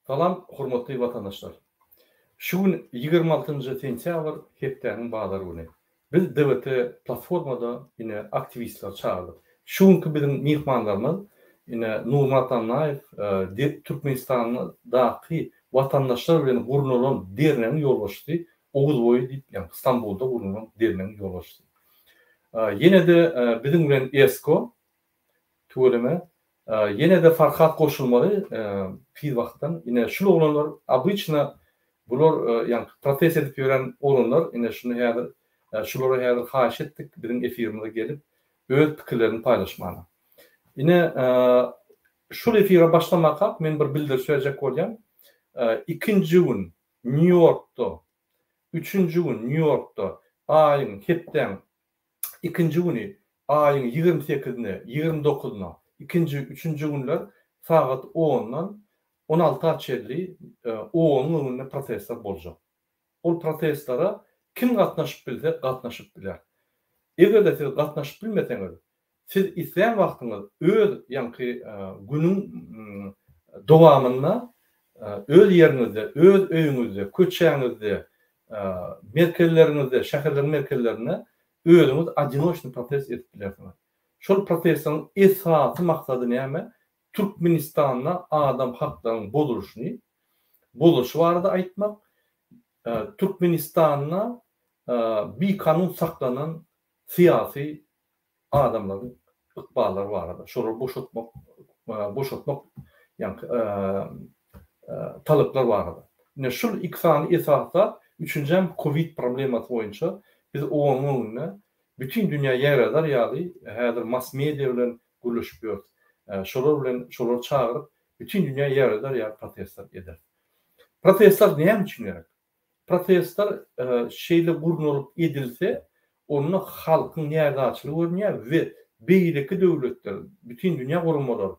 Salam hormatly watandaşlar. Şu gün 26-njy sentýabr hepdäniň bazar güni. Biz DWT platformada ine aktiwistleri çagyrdyk. Şu günki biziň myhmanlarymyz ine Nurmyrat Annaýew Türkmenistandaky watandaşlar bilen gurnalan dernegiň ýolbaşçysy Oguz boýy diýip ýagny Stambulda gurnalan dernegiň ýolbaşçysy. Ýene-de biziň bilen Esko Tüweleme. Ýene-de Farhat goşulmaly tiz wagtdan. Ine şul oglanlar obyçno bular ýaňky protest edip ýören oglanlar ine şuny häzir şulara häzir haýyş etdik biziň efirimize gelip öz pikirlerini paýlaşmana. Ine şul efire başlamakak men bir bildiriş berjek bolýan. Ikinji gün Nýu-Ýorkda, üçünji gün Nýu-Ýorkda aýyň hepdäň Ikinji güni, aýyň ýigrimi sekizine, ýigrimi dokuzyna, ikinji, üçünji günler sagat ondan on alta çenli OON-yň öňünde protestler boljak. Ol protestlere kim gatnaşyp bilse, gatnaşyp biler. Eger-de siz gatnaşyp bilmeseňiz, siz islän wagtyňyz öz ýaňky günüň dowamynda öz ýeriňizde, öz öýüňizde, köçäňizde, merkezleriňizde, şäherleriň merkezlerinde özüňiz odinoçnyý protest edip bilersiňiz. Şol protestleriň esasy maksady näme? Türkmenistanda adam haklaryň bozulyşyny, bozulyşy barada aýtmak, Türkmenistanda bikanun saklanan syýasy adamlaryň ykballary barada, şolary boşatmak, boşatmak ýaňky talaplar barada. Ine şul iki sany esasy zat, üçünjem kowid problemasy boýunça biz OON-yň öňünde bütin dünýä ýaýradar ýaly häzir mass media bilen gürleşip ýörüs. Şolar bilen şolary çagyryp bütin dünýä ýaýradar ýaly protestler ederis. Protestler näme üçin gerek? Protestler şeýle gurnalyp edilse, onda halkyň närazyçylygy görünýär we beýleki döwletler, bütin dünýä guramalar,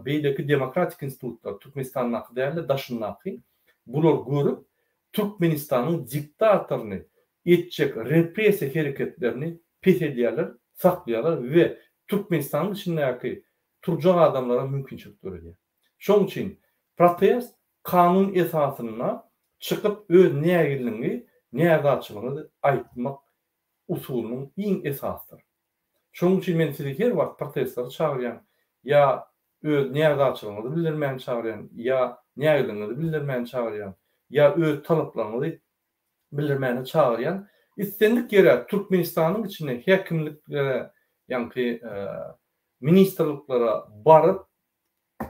beýleki demokratik institutlar, Türkmenistandaky däl-de daşyndaky, bular görüp, Türkmenistanyň diktatoryny etjek repressiýa hereketlerini peseldýärler, saklaýarlar we Türkmenistanyň içindäki turjak adamlara mümkinçilik döredýär. Şonuň üçin protest kanun esasynda çykyp öz nägilligiňi, närazyçylygyňyzy aýtmak usulynyň iň esasydyr. Şonuň üçin men sizi her wagt protestlere çagyrýan, ýa öz närazyçylygyňyzy bildirmäne çagyrýan, ýa nägilligiňizi bildirmäne çagyrýan, ýa öz talaplaryňyzy bildirmäne çagyrýan. Islendik ýere Türkmenistanyň içinde häkimliklere, ýaňky ministrliklere baryp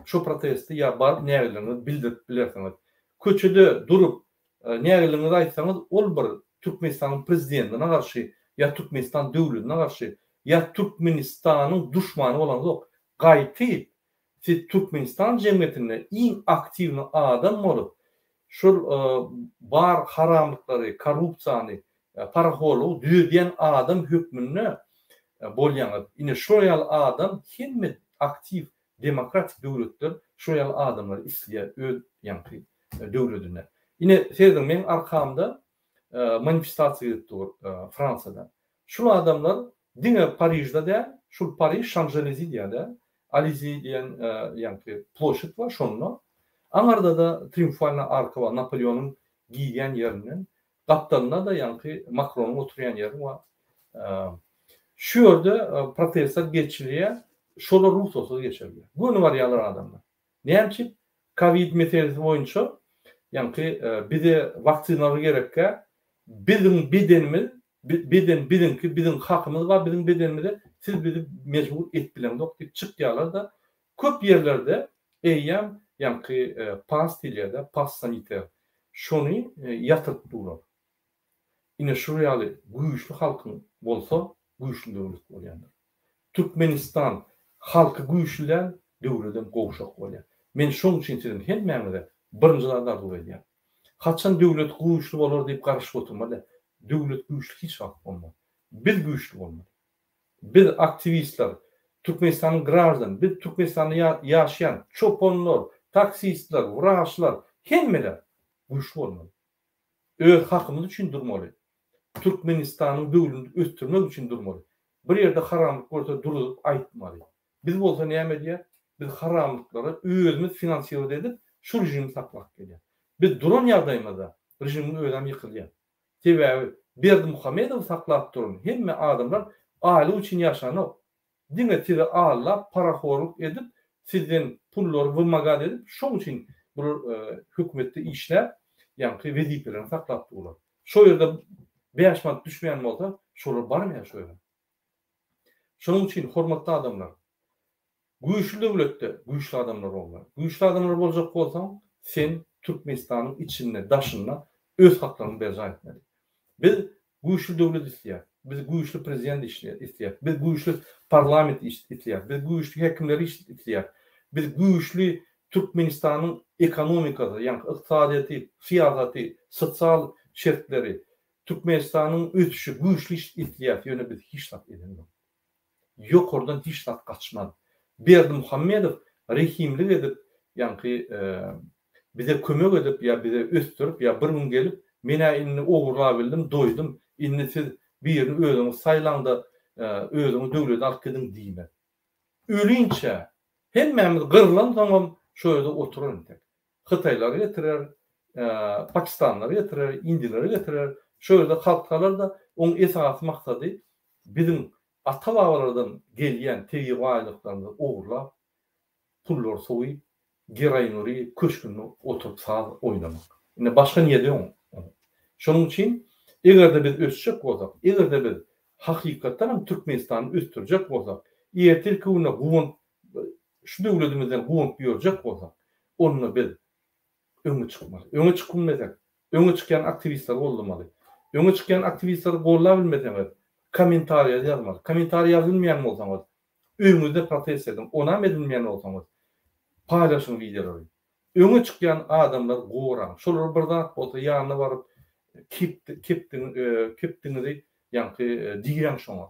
Şo protesti ýa baryp nägilligiňizi bildirip bilersiňiz. Köçede durup nägilligiňizi aýtsaňyz ol bir Türkmenistanyň prezidentine garşy ýa Türkmenistan döwletine garşy ýa Türkmenistanyň duşmany bolaňzok. Gaýty siz Türkmenistan jemgyýetinde iň aktiwny adam bolup şol bar haramlyklary, korrupsiýany, parahorlugy düzedýän adam hökmünde bolýaňyz. Ine şol ýaly adam hemme aktiw Demokratik döwletler şo ýaly adamlary isleýär öz ýaňky döwledinde. Ine serediň meň arkamda manifestasiýa gidip dur Fransiýada. Şul adamlar diňe Parižde däl, şul Pariž Şanželizi diýýär-dä, Alizi diýen ýaňky ploşit bar şonda. Aňarda-da Triumfalna arka bar Napoleonyň girýän ýerinden. Gapdalynda-da ýaňky Makronyň oturýan ýeri bar. Şu ýerde protestler geçirilýär, şolar rugsatsyz geçirilýär. Göni barýarlar adamlar. Näme üçin? Kowid meselesi boýunça ýaňky bize waksinalar gerekkä, biziň bedenimiz, beden biziňki, biziň hakymyz bar biziň bedenimize, siz bizi mejbur edip bileňzok diýip çykýarlar-da, köp ýerlerde eýýäm ýaňky pass diýilýär-de, pass saniter, şony ýatyryp durlar. Ine şul ýaly güýçli halkyň bolsa güýçli döwlet bolýandyr. Türkmenistan halky güýçli däl döwledem gowşak bolýar. Men şoň üçin siziň hemmäňize birinji zat arzuw edýän. Haçan döwlet güýçli bolar diýip garaşyp oturmaly. Döwlet güýçli hiç wagt bolmaz. Biz güýçli bolmaly. Biz aktiwistler, Türkmenistanyň graždan, biz Türkmenistanda ýaşaýan çopanlar, taksistler, wraçlar hemmeler güýçli bolmaly. Öz hakymyz üçin durmaly. Türkmenistanyň döwlüni ösdürmek üçin durmaly. Bir ýerde haramlyk görse duruzyp aýtmaly. Biz bolsa näme edýäs? Biz haramlyklara özümiz finansirowat edip, şu režimi saklap gelýär. Biz duran ýagdaýymyzda režimiň özem ýykylýar. Sebäbi Berdimuhamedowy saklap duran hemme adamlar aýlyk üçin ýaşanok. Diňe sizi aldap parahorluk edip sizden pullary wymagat edip şoň üçin bular hökümetde işläp ýaňky wezipelerini saklap durlar. Şo ýerde bäş manat düşmeýän bolsa şolar barmaýar şo ýere. Şonuň üçin hormatly adamlar güýçli döwletde güýçli adamlar bolmaly. Güýçli adamlar boljak bolsaň sen Türkmenistanyň içinde daşynda öz haklaryňy berjaý etmeli. Biz Güýçli döwlet isleýär. Biz güýçli prezident isleýäris. Biz güýçli parlament isleýäris. Biz güýçli häkimleri isleýäris. Biz güýçli Türkmenistanyň ekonomikasy, ýagny ykdysadyýeti, syýasaty, sosial şertleri, Türkmenistanyň ösüşi güýçli isleýäris, ýöne biz hiç zat edemzok. Ýokardan hiç zat gaçmaz. Berdimuhamedow rehimlik edip, ýaňky bize kömek edip ýa bize ösdürip ýa bir gün gelip, men-ä indi ogurlabildim, doýdum, indi siz birini özüňiz saýlaň-da, özüňiz döwleti alyp gidiň diýmez. Ölinçä, hemmämiz gyrlansoňam şo ýerde oturar entek. Hytaýlary getirer, pakistanlary getirer, indileri getirer, şo ýerde halk salar-da, oň esasy maksady biziň ata-babalardan gelýän tebigy baýlyklarymyzy ogurlap, pullary soýup, geroin uryp, köşgünde oturyp saz oýnamak. Indi başga niýeti ýok onuň. Şonuň üçin, eger-de biz ösjek bolsak, eger-de biz hakykatdan hem Türkmenistany ösdürjek bolsak, ertirki güne guwanyp, şu döwletimizden guwanyp ýörjek bolsak, onda biz öňe çykmaly. Öňe çykyp bilmesek, öňe çykýan aktiwistleri goldamaly. Öňe çykýan aktiwistleri goldap bilmeseňiz, kommentariýa ýazmaly. Kommentariýa ýazyp bilmeýän bolsaňyz, öýüňizde protest ediň. Onam edilmeýän bolsaňyz, paýlaşyň wideolary. Öňe çykýan adamlary goraň. Şolara bir zat bolsa ýanyna baryp kepdiňizi ýaňky diräň şoňa.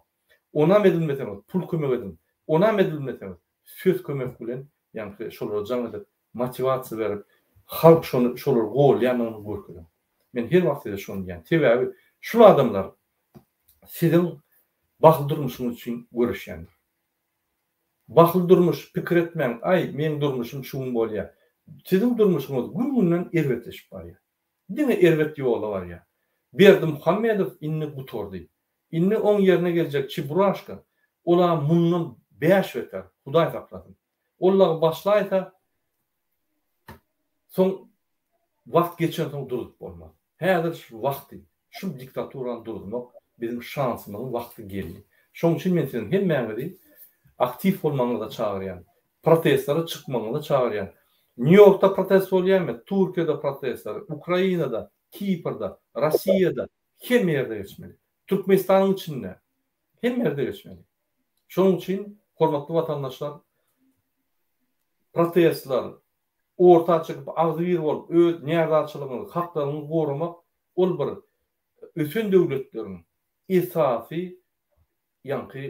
Onam edilmeseňiz, pul kömek ediň. Onam edilmeseňiz, söz kömek bilen ýaňky şolara jaň edip, motiwasiýa berip, halk şony şolary golýandygyny görkeziň. Men her wagt size şony diýýän. Sebäbi şul adamlar siziň bagtly durmuşyňyz üçin göreşýändir. Bagtly durmuş pikir etmäň, aý, meň durmuşym şu gün bolýar. Siziň durmuşyňyz gün-günden erbetleşip barýar. Diňe erbet ýola barýar. Berdimuhamedow indi gutardy. Indi oň ýerine geljek Çeburaşka, ol-a mundan bäş beter, Hudaý saklasyn. Ol dagy başlaýsa, soň wagt geçensoň durzup bolmaz. Häzir şu wagty, şu diktaturany duruzmak biziň şansymyzyň wagty geldi. Şonuň üçin men siziň hemmäňizi aktiw bolmagyňyza çagyrýan. Protestlere çykmagyňyza çagyrýan. Nýu-Ýorkda protest bolýarmy? Türkiýede protestler, Ukrainada, Kiprde, Rossiýada, hemme ýerde geçmeli. Türkmenistanyň içinde hemme ýerde geçmeli. Şonuň üçin, hormatly watandaşlar, protestler, orta çykyp, agzybir bolup, öz närazyçylygyňyzy, haklaryňyzy goramak, ol bir ösen döwletleriň esasy ýaňky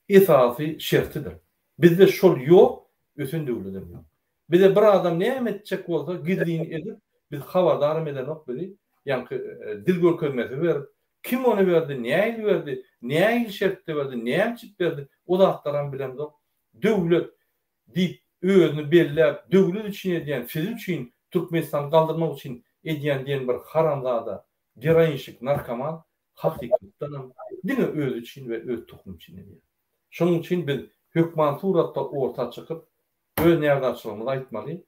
esasy şertidir. Bizde şol ýok, ösen döwledem ýok. Bize bir adam näme etjek bolsa gizlin edip, biz habardaram edenok bizi, ýaňky dil görkezmesi berip, kim ony berdi, nähili berdi, nähili şertde berdi, näme üçin berdi, o zatlaram bilemzok. Döwlet diýip özüni belläp, döwlet üçin edýän, siz üçin, Türkmenistany galdyrmak üçin edýän diýen bir haramzada, geroinşik, narkoman hakykatdanam diňe özi üçin we öz tohumy üçin edýär. Şonuň üçin biz hökman suratda orta çykyp, öz närazyçylygymyzy aýtmaly.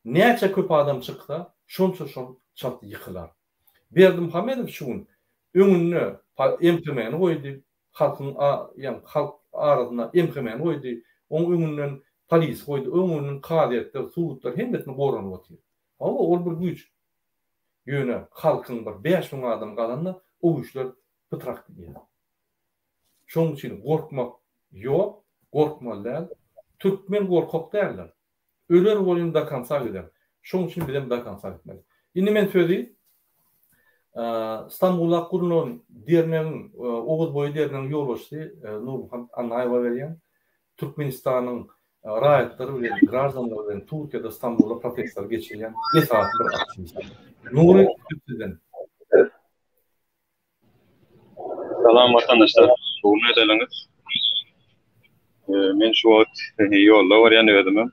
Näçe köp adam çyksa, şonça şol çalt ýykylar. Berdimuhamedow şu gün öňünde MHM-ni goýdy, halkyň ýagny halk arasynda MHM-ni goýdy, oň öňünden polisi goýdy, oň öňünden kazyýetler, sudlar hemmesini goranyp otyr. Hawa, ol bir güýç. Ýöne halkyň bir 5000 adam galanda o güýçler pytrak gidýär. Şonuň üçin gorkmak ýok, gorkmaly däl. Türkmen gorkak däldir. Öler welin do konca gider. Şonuň üçin bizem do konca gitmeli. Indi men sözi Stambulda gurnalan dernegiň, Oguz boýy dernegiň ýolbaşçysy Nurmuhammet Annaýewe berýän. Türkmenistanyň raýatlary bilen, graždanlary bilen Türkiýede, Stambulda protestler geçirýän esasy bir aktiwist. Nury, söz sizden. Salam watandaşlar, bu gün edeliňiz. Men şu wagt ýolda barýan özümem.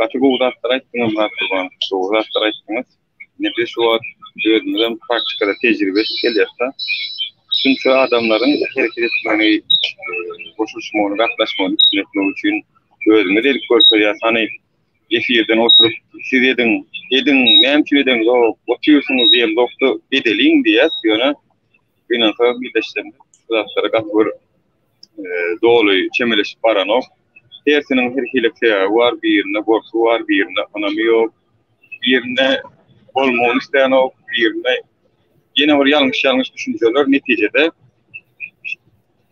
Gaty gowy zatlar aýtdyňyz Myrat Gurbanow. Dogry zatlar aýtdyňyz. Ine biz şu wagt özümizem praktikada tejribe edip gelýäs-de. Şunça adamlaryň hereket etmegini, goşulyşmagyny, gatnaşmagyny üpjün etmek üçin özümiz edip görkezýäs. Hany efirden oturyp siz ediň, ediň, näme üçin edeňzok, otyrsyňyz diýemzok-da, edeliň diýýäs. Ýöne gynansagam ildeşlerimiz şu zatlara gaty bir doly çemeleşip baranok. Hersiniň her hili sebäbi bar, birinde gorky bar, birinde ynamy ýok, birinde bolmagyny islänok, birinde ýene bir ýalňyş-ýalňyş düşünjeler netijede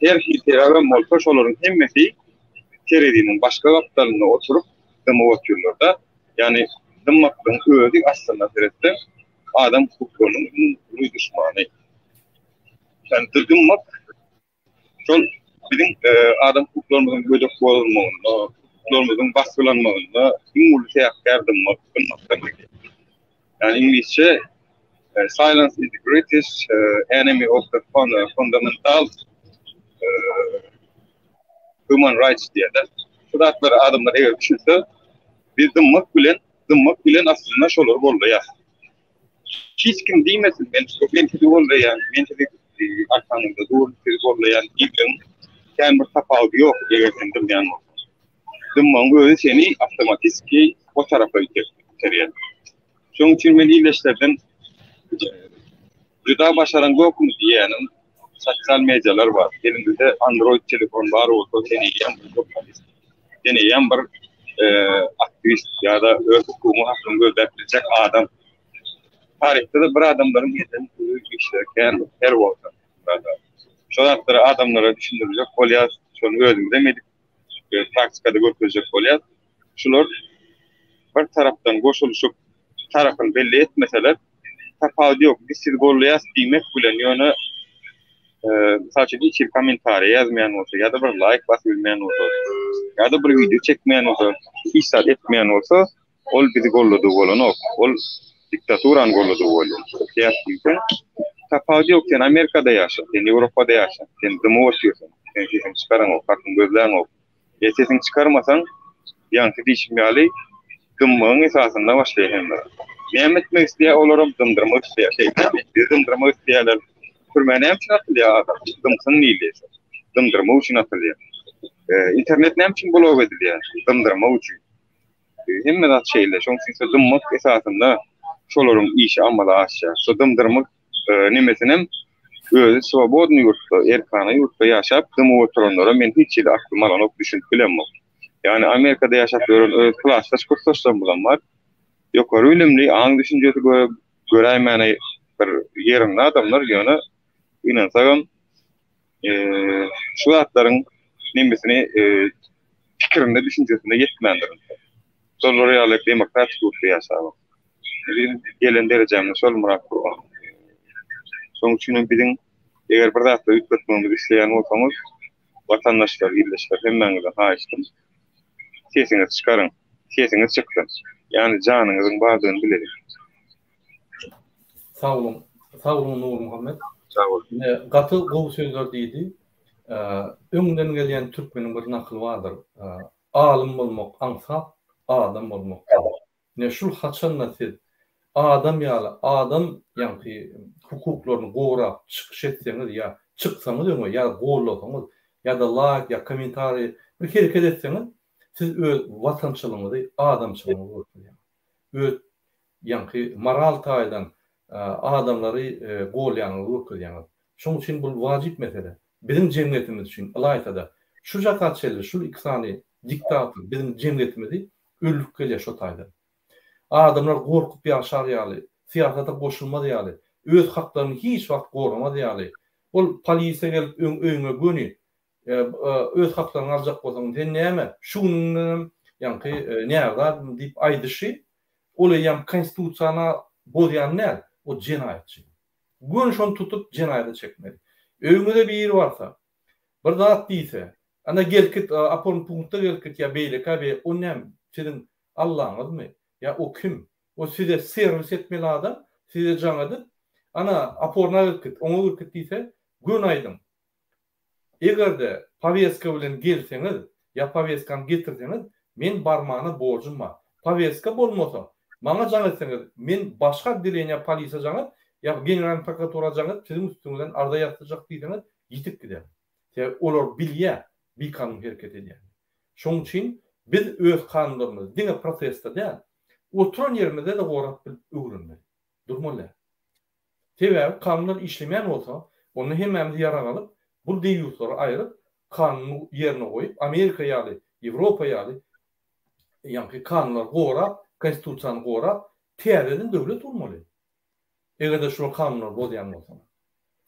her hili sebäbem bolsa şolaryň hemmesi tereziniň başga gapdalynda oturyp dymyp otyrlar-da. Ýagny dymmaklygyň özi aslynda seretseň adam hukuklarynyň iň uly duşmany. Ýagny dymmak Şol biziň adam hukuklarymyzyň gödek bozulmagynda, hukuklarymyzyň basgylanmagynda iň uly sebäpkär dymmak, dymmakdan gelýär. Ýagny iňlisçe silence is the greatest enemy of the fundamental human rights diýýär-de. Şu zatlary adamlar eger düşünse, biz dymmak bilen, dymmak bilen aslynda şolary goldaýarys. Hiç kim diýmesin, men men sizi goldaýan, men sizi arkaňyzda durun, sizi goldaýan diýmegiň kän bir tapawudy ýok, eger sen dymýan bolsaň. Dymmagyň özi seni awtomatiski o tarapa iterýär. Şonuň üçin men ildeşlerden juda başaran ýokmy diýýänim, sosial medialar bar. Eliňizde Android telefon bar bolsa, sen eýýäm bir žurnalist. Sen eýýäm bir aktiwist ýa-da öz hukugyňy hakyňy gözläp biljek adam. Taryhda-da bir adamlaryň eden uly işleri kän her bolsa. Şo zatlary adamlara düşündirjek bolýas, şony özümizem edip praktikada görkezjek bolýas. Şular bir tarapdan goşulyşyp tarapyny belli etmeseler tapawudy ýok. Biz sizi goldaýas diýmek bilen ýöne mysal üçin hiç hili kommentariýa ýazmaýan bolsa ýa-da bir laýk basyp bilmeýän bolsa ýa-da bir wideo çekmeýän bolsa hiç zat etmeýän bolsa ol bizi goldadygy bolanok. Ol diktaturany goldadygy bolýar. Sebäp diýseň tapawudy ýok sen Amerikada ýaşa, sen Ýewropada ýaşa, sen dymyp otyrsyň, sen sesiňi çykaraňok, hakyňy gözläňok. E sesiňi çykarmasaň, ýaňky diýşim ýaly, dymmagyň esasynda başlaýar hemme zat. Näme etmek isleýär olaram dymdyrmak isleýär. Şeýdemi? Bizi dymdyrmak isleýärler. Türmä näme üçin atylýar adam? Dymsyn diýilýär şo. Dymdyrmak üçin atylýar. E, internet näme üçin blok edilýär? Dymdyrmak üçin. Hemme zat şeýle. Şonuň üçin şu dymmak esasynda şolaryň işi amala aşýar. Şu dymdyrmak e, nemesinem özi swobodny ýurtda, erkana ýurtda ýaşap dymyp oturanlara men hiç hili aklym alanok, düşünip bilemok. Ýagny Amerikada ýaşap ýören öz klasdaş kursdaşlarymyzam bar. Ýokary bilimli, aň düşünjesi göräýmäne bir ýerinde adamlar, ýöne gynansagam şu zatlaryň nemesini pikirinde, düşünjesinde ýetmändir. Şolar ýaly demokratik ýurtda ýaşabam. Biziň gelen derejämiz şol Myrat Gurban. Şonuň üçin hem biziň eger bir zatlar üýtgetmegimizi isleýän bolsaňyz, watandaşlar, ildeşler hemmäňizden haýyştym. Sesiňizi çykaryň. Sesiňiz çyksyn. Ýagny janyňyzyň bardygyny bileliň. Sag boluň. Sag boluň Nurmuhammet. Sag bol. Ine gaty gowy sözler diýdi. Öňden gelýän türkmeniň bir nakyly bardyr. Alym bolmak aňsat, adam bolmak kyn. Ine şul haçanda siz adam ýaly adam ýaňky hukuklaryny gorap çykyş etseňiz ýa çyksaňyz öňe ýa gollasaňyz ýa-da laýk ýa kommentariý bir hereket etseňiz siz öz watançylygyňyzy adamçylygyňyzy görkezýäňiz. Öz ýaňky moral taýdan adamlary golýanyňyzy görkezýäňiz. Şoň üçin bul wajyp mesele. Biziň jemgyýetimiz üçin ylaýta-da şu jaka çenli şul iki sany diktator biziň jemgyýetimizi öldürip gelýär şo taýdan. Adamlar gorkup ýaşar ýaly, syýasata goşulmaz ýaly, öz haklaryny hiç wagt goramaz ýaly, ol polisiýa gelip öň öýüňe göni öz haklaryňy aljak bolsaň sen näme şu günüňdenem ýaňky näzat diýip aýdyşy ol eýýäm konstitusiýany bozýan däl, o jenaýatçy. Göni şony tutup jenaýata çekmeli. Öýüňize biri barsa, bir zat diýse, ana gelip git oporny punkta gelip git ýa beýlekä be o näme siziň Allaňyzmy ýa o kim? O size serwis etmeli adam size jaň edip ana oporna gelip git, oňa gelip git diýse göni aýdyň. Eger-de poweska bilen gelseňiz ýa poweskany getirseňiz, men barmana borjum bar. Poweska bolmasa, maňa jaň etseňiz, men başga otdeleniýa polisiýa jaň et, ýa generalnyý prokuratura jaň et, siziň üstüňizden arza ýazdyrjak diýseňiz, ýitip gider. Sebäbi olar bilýär bikanun hereket edýänini. Şonuň üçin biz öz kanunlarymyzy diňe protestde däl, oturan ýerimizde-de gorap bilip öwrenmeli. Durmaly däl. Sebäbi kanunlar işlemeýän bolsa, onda hemmämiz ýarag alyp, bul deýýuslary aýryp, kanuny ýerine goýup, Amerika ýaly, Ýewropa ýaly ýaňky kanunlary gorap, konstitusiýany gorap, täzeden döwlet gurmaly. Eger-de şular kanunlary bozýan bolsalar.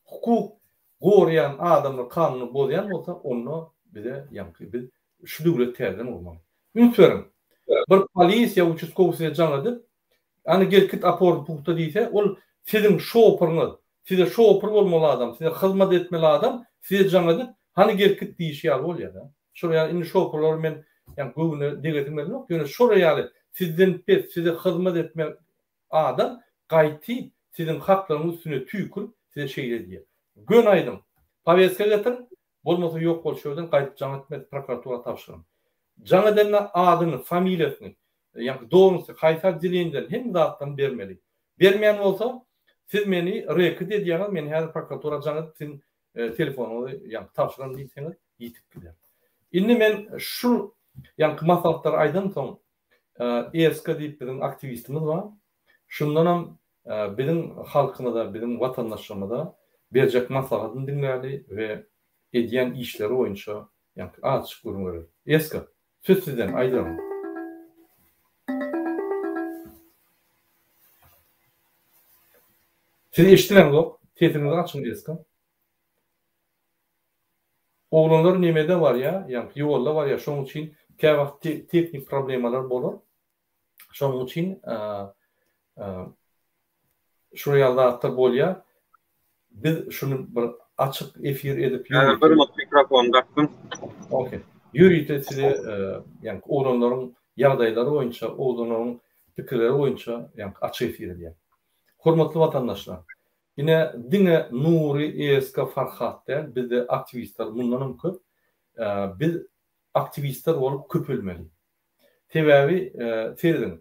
Hukuk goraýan adamlar kanuny bozýan bolsa, onda bize ýaňky biz şu döwlet täzeden gurmaly. Üns beriň. Bir polisiýa uçastkowy size jaň edip, Ana gel git oporny punkta diýse, ol siziň şopurňyz, size şopur bolmaly adam, size hyzmat etmeli adam size jaň edip, hany gel git diýişi ýaly bolýar-da. Şol ýaly indi şopurlary men ýa göwne degesim gelenok, ýöne şol ýaly sizden pes, size hyzmat etme adam gaýty siziň haklaryňyz üstüne tüýkürip size şeýle diýýär. Göni aýdyň, poweska getir, bolmasa ýok bol şu ýerden gaýdyp jaň etme prokuratura tabşyryn. Jaň edende adyny, familiýasyny, ýaňky dolnusy, haýsy otdeleniýeden hemme zatlaryny bermeli. Bermeýän bolsa, siz meni reket edýäňiz, men häzir prokuratura jaň edip siziň telefonyňyzy ýaňky tabşyraryn diýseňiz ýitip gider. Indi men şul ýaňky maslahatlary aýdan soň Eska diýip biziň aktiwistimiz bar. Şundanam biziň halkymyza, biziň watandaşlarymyza berjek maslahatyny diňläli we edýän işleri boýunça ýaňky azajyk gürrüň berer. Eska, söz sizden, aýdyň. Sizi eşdilemzok, sesiňizi açyň Eska. Oglanlar nemede barýa, ýaňky ýolda barýa, şoň üçin käwagt tehnik problemalar bolar. Şonuň üçin şular ýaly zatlar bolýar. Biz şuny bir açyk efir edip ýörite. Bir minut mikrofony dakdym. Okey. Ýörite size ýaňky oglanlaryň ýagdaýlary boýunça, oglanlaryň pikirleri boýunça ýaňky açyk efir edýän. Hormatly watandaşlar, ine diňe Nury, Eska, Farhat däl, bizde aktiwistler mundanam köp. Biz aktiwistler bolup köpelmeli. Sebäbi serediň,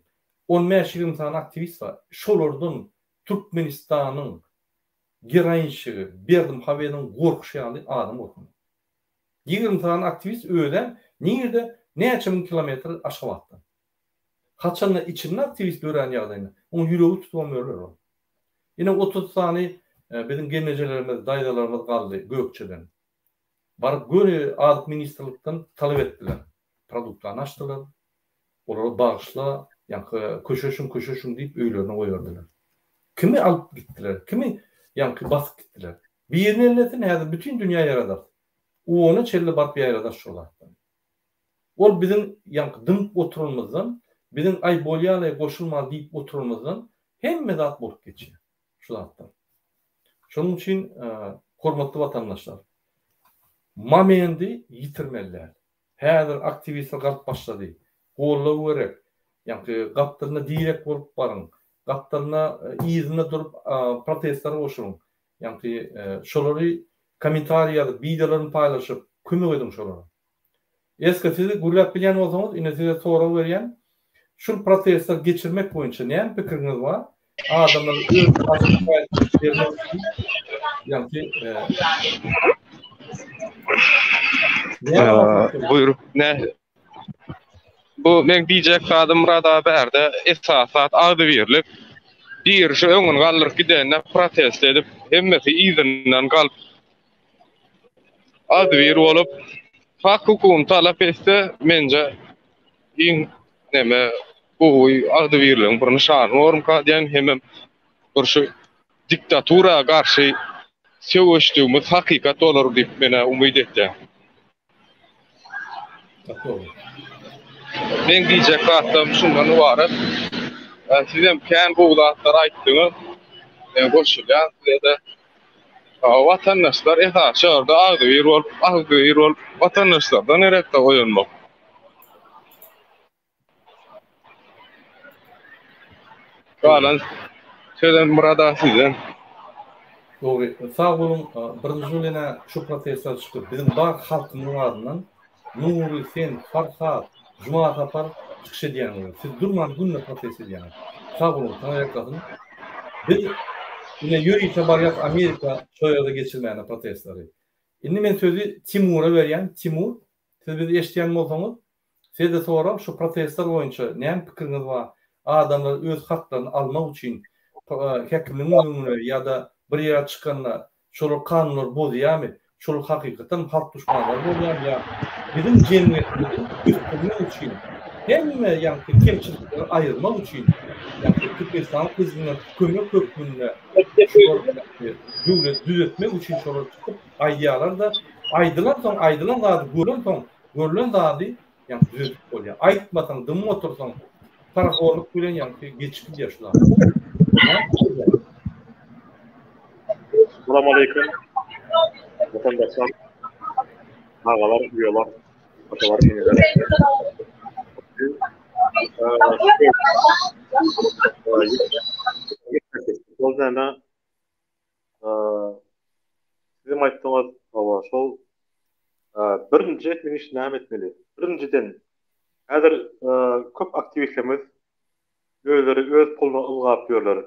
on bäş-ýigrimi sany aktiwist bar. Şolardan Türkmenistanyň geroinşigi Berdimuhamedowyň gorkuşy ýaly adam gorkanok. 20 sany aktiwist özem nirde näçe müň kilometr Aşgabatda. Haçanda içinde aktiwist dörän ýagdaýynda oň ýüregi tutubam öler ol. Ine 30 sany biziň gelnejelerimiz, daýzalarymyz galdy Gökçeden. Baryp göni Azyk ministrlikden talap etdiler. Produktany açdylar. Olara bagyşla, ýaňky köşeşiň, köşeşiň diýip öýlerine goýberdiler. Kimi alyp gitdiler, kimi ýaňky basyp gitdiler. Birini ellesin, häzir bütin dünýä ýaradarys. Ona çenli baryp ýaýradarys şol zatlary. Ol biziň ýaňky dymyp oturanymyzdan, biziň aý bolýa-laý goşulman diýip oturanymyzdan hemme zat bolup geçýär şu zatlar. Şonuň üçin hormatly watandaşlar, momendi ýitirmeli däl. Häzir aktiwistler galyp başlady. Goldaw gerek. Ýaňky gapdalynda direk bolup baryň. Gapdalynda yzynda durup protestlere goşulyň. Ýaňky şolary kommentariý ýazyp, wideolaryny paýlaşyp kömek ediň şolara. Eska siz gürläp bilýän bolsaňyz ine size sorag berýän. Şul protestler geçirmek boýunça näme pikiriňiz bar? Adamlar öz açyk bermek üçin ýaňky Buýrup ne Bu meň diýjek zadym Myrat aga bärde esasy zat agzybirlik. Biri şu öňüni galdyryp gidende protest edip hemmesi yzyndan galyp agzybir bolup hak hukugyny talap etse menje iň neme gowy agzybirligiň bir nyşany bormyka diýen hemem bir şu diktatura garşy söweşdigimiz hakykat bolar diýip menä umyt etýän. Meň diýjek zatlarym şundan ybarat. Sizem kän gowy zatlar aýtdyňyz. Men goşulýan size-de. Watandaşlar esasy şu ýerde agzybir bolup, agzybir bolup watandaşlardan gerekde oýanmak. Galan sözem Myrat aga sizden. Dogry. Sag boluň. Birinji bilen-ä şu protestler çykyp biziň bar halkymyzyň adyndan Nury sen, Farhat, Jumasapar. çykyş edýäňiz. Siz durman günde protest edýäňiz. Sag boluň, Taňryýalkasyn. Biz ine ýörite barýas Amerika şo ýerde geçirmäne protestleri. Indi men sözi Timura berýän. Timur, siz bizi eşidýän bolsaňyz, Sizde sorag şu protestler boýunça näme pikiriňiz bar? Adamlar öz haklaryny almak üçin häkimligiň öňüne ýa-da bir ýere çykanda şolar kanunlary bozýarmy? Şolar hakykatdan halk duşmanlary bolýarmy ýa biziň jemgyýetimizi ösdürmek üçin hemme ýaňky kemçilikleri aýyrmak üçin ýaňky Türkmenistanyň prezidentine kömek hökmünde şolar döwleti düzetmek üçin şolar çykyp aýdýarlar-da aýdylan soň aýdylan zady gören soň Görlen zady ýaňky düzedip bolýar. Aýtmasaň, dymyp otursaň, parahorluk bilen ýaňky geçip gidýär şu zat. Salam aleýkum. Watandaşlar, agalar, uýalar, atalar, eneler. Şol näme? Sizem aýtdyňyz, hawa, şol birinji etmeli iş näme etmeli? Birinjiden, häzir köp aktiwistlerimiz özleri öz puluna ylgap ýörler.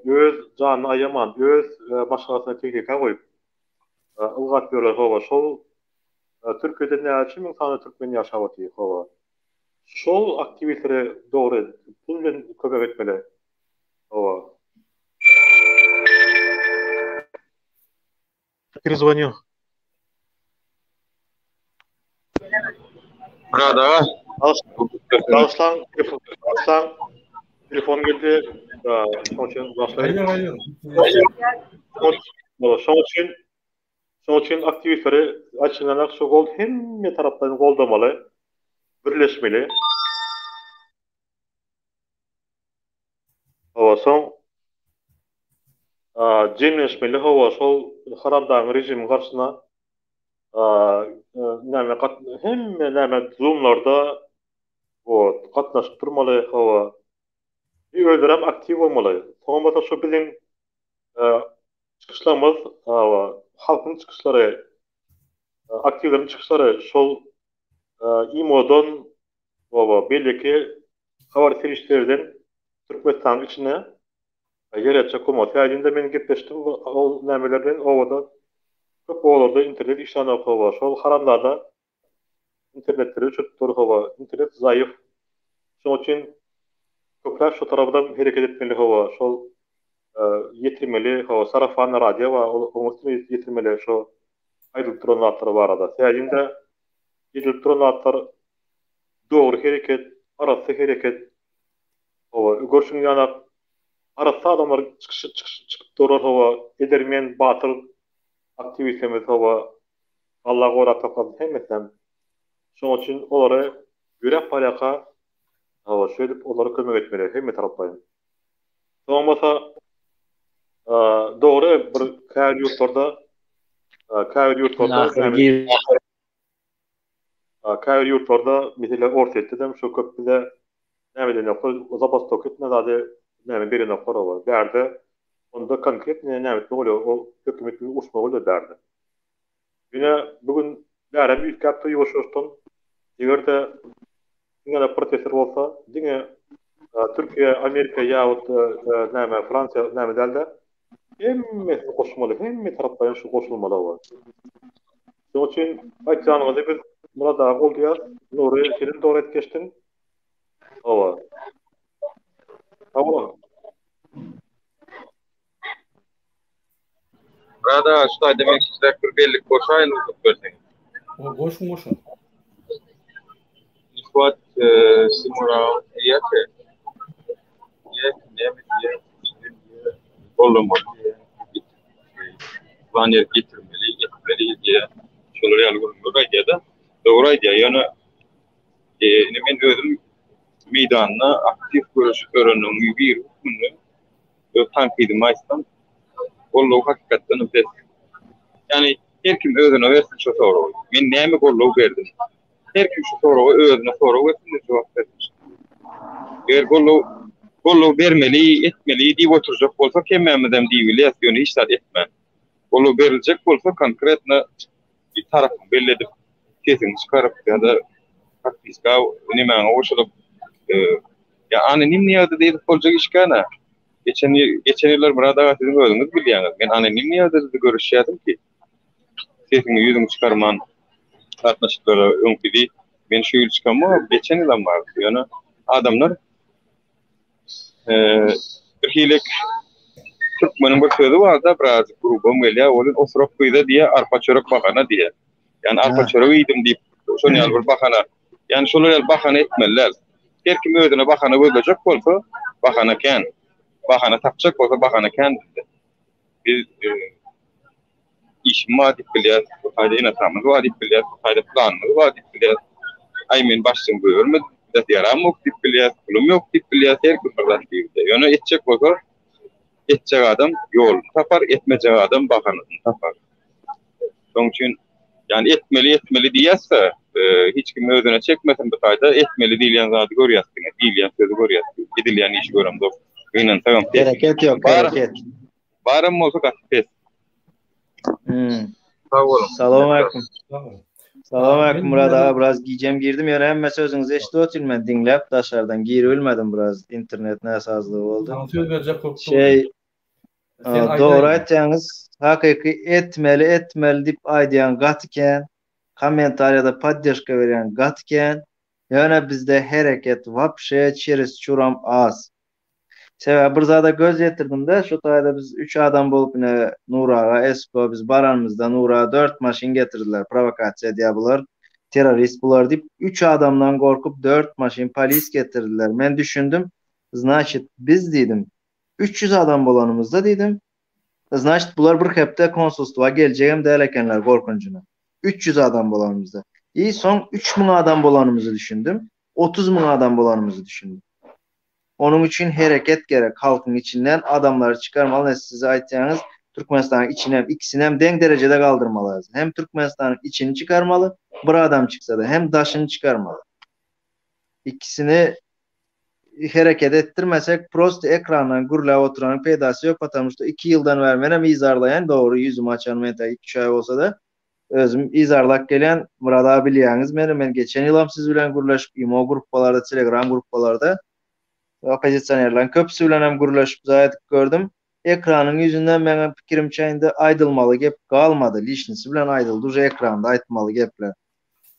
Öz janyny aýaman, öz maşgalasyny tehlika goýup ylgap ýörler, hawa, şol Türkiýede näçe müň sany türkmen ýaşap otyr, hawa. Şol aktiwistlere dogry pul bilen kömek etmeli. Hawa. Перезвоню. Myrat aga. Bagyşlaň, bagyşlaň. Telefon geldi. Şoň üçin bagyşlaň. Şoň üçin şoň üçin aktiwistleri açylanak şu gol hemme taraplaýyn goldamaly, birleşmeli. Hawa soň jemlenşmeli hawa şol haramdagyň režimiň garşyna näme hemme näme zoomlarda wot gatnaşyp durmaly hawa bir özlerem aktiw bolmaly soňam bolsa şu biziň çykyşlarymyz hawa halkyň çykyşlary aktiwleriň çykyşlary şol imodan Hawa, beýleki habar serişdelerden Türkmenistanyň içine ýer etjek bolmaz. Sebäbi men gepleşdim ol nämeler bilen obada köp obalarda internet işlänok hawa. Şol haramzada internetleri öçürip dur hawa. Internet zaýyf. Şonuň üçin köpräk şu tarapdan hereket etmeli hawa. Şol ýetirmeli hawa sarafanny radio bar onuň üstüne ýetirmeli şo aýdylyp duran zatlar barada. Sebäbi edilip duran zatlar dogry hereket, arassa hereket. Hawa, görşüň ýaly arassa adamlar çykyş çykyş çykyp durlar hawa, edermen, batyr aktiwistlerimiz hawa. Allah gorap saklasyn hemmesinem. Şonuň üçin olary ýöräp barýarka hawa şeýdip olara kömek etmeli hemme taraplaýyn. Soň bolsa dogry bir käbir ýurtlarda käbir ýurtlarda Käbir ýurtlarda, meselem Orsýetde-dem şu köp bize näme edenoklar, zabastok etme zady näme berenoklar oba. Bärde onda konkretnyý näme etmek bolýar, ol hökümet bilen uruşmak bolýar bärde. Ýöne bu gün bärem üýtgäpdir ýuwaş-ýuwaşdan. Eger-de diňe protestler bolsa, diňe Türkiýe, Amerika ýa-da näme Fransiýa näme däl-de, Hemmesini goşmaly, hemme taraplaýyn şu goşulmaly oba. Şonuň üçin aýtýanyňyzy biz Myrat aga goldaýas. Nury senem dogry aýdyp geçdiň. Hawa. Sag boluň. Myrat aga şu taýda men kiçiräk bir bellik goşaýyn rugsat berseň. Goşuň goşuň. Şu wagt Timur aga diýýär-ki, Diýýär ki, näme diýýär, diýýär, gollamaly diýýär, plan ýerip getirmeli, etmeli diýýär. Şolar ýaly gürrüňler aýdýar-da. Dogry aýdýar, ýöne indi men özüm meýdanda aktiw göreşip ýörenleriň biri hökmünde öz tankydymy aýtsam, goldaw hakykatdan pes. Ýagny her kim özüne bersin şu soragy. Men näme goldaw berdim? Her kim şu soraga özüne sorag bersin we jogap bersin. Eger goldaw goldaw bermeli, etmeli diýip oturjak bolsak hemmämizem diýibilýäs, ýöne hiç zat etmän. Goldaw beriljek bolsa konkretno bir tarapyňy belli edip, sesiňi çykaryp ýa-da. Podpiska nemäňe goşulyp, ýa anonimni ýagdaýda edip boljak iş kän-ä. Geçen geçen ýyllar Myrat aga siziň özüňiz bilýäňiz. Men anonimni ýagdaýda-da görüşýärdim ki. Sesiňi ýüzüňi çykarman gatnaşyklara öňküdi. Men şu ýyl çykamok, geçen ýylam bardy. Ýöne adamlar bir hili türkmeniň bir sözi bar-da, birazjyk grubam gelýär, ol osurak gyza diýýär, arpa çörek bahana diýýär. Ýani arpa çörek iýdim diýip, şon ýaly bir bahana. Ýani şolar ýaly bahana etmeli däl. Her kim özüne bahana gözlejek bolsa, bahana kän. Bahana tapjak bolsa, bahana kän bizde. Biz e, işim bar diýip bilýäs, bu taýda ene-atamyz bar diýip bilýäs, bu taýda planymyz bar diýip bilýäs. Aý men başlygym goýbermedi, zat ýaramok diýip bilýäs, pulum ýok diýip bilýäs, her kim bir zat diýip. Ýöne etjek bolsa, etjek adam ýoluny tapar, etmejek adam bahanasyny tapar. Şonuň üçin ýani etmeli, etmeli diýýäs-de, e, hiç kim özüne çekmesin bu taýda etmeli diýilýän zady görýäs diňe, diýilýän sözi görýäs, edilýän işi göremzok. Gynansagam pes. Hereket ýok, hereket. Baram bolsa gaty pes. Hmm. Sag boluň. Salam aleyküm. Salam aleyküm Murat aga biraz gijem girdim ýöne hemme sözüňizi eşidip otyryn men diňläp daşardan giribilmedim biraz internet näsazlygy boldy. Saňa söz berjek bolup Şey dogry aýtýaňyz hakyky etmeli etmeli diýip aýdýan gaty kän kommentariýada poddežka berýän gaty kän ýöne bizde hereket wapşe çeresçuram az. Sebäbi bir zada göz ýetirdim-de, şu taýda biz üç adam bolup ine Nury aga, Esko biz baranymyzda Nury aga dört maşyn getirdiler, prowokasiýa edýär bular, terrorist bular diýip, üç adamdan gorkup dört maşyn polis getirdiler. Men düşündim, znaçit biz diýdim, 300 adam bolanymyzda diýdim, znaçit bular bir hepde konsulstwa geljegem däl ekenler gorkunjyna. 300 adam bolanymyzda. I soň 3000 adam bolanymyzy düşündim, 30 müň adam bolanymyzy düşündim. Onuň üçin hereket gerek halkyň içinden adamlary çykarmaly ne siz aýtýaňyz Türkmenistanyň içinem ikisinem deň derejede galdyrmaly hem Türkmenistanyň içini çykarmaly bir adam çyksada hem daşyny çykarmaly ikisini hereket etdirmesek prosto ekrandan gürläp oturanyň peýdasy ýok patamu şto iki ýyldan bäri menem yzarlaýan dogry ýüzümi açanym entäk iki üç aý bolsada özüm yzarlap gelýän Myrat aga bilýäňiz meni men geçen ýylam siz bilen gürleşip imo gruppalarda telegram gruppalarda oppozisionerleriň köpüsi bilen hem gürleşip zaýa edip gördüm ekranyň ýüzünde meňem pikirimçe indi aýdylmaly gep galmady lişnisi bilen aýdyldy uje ekranda aýtmaly gepler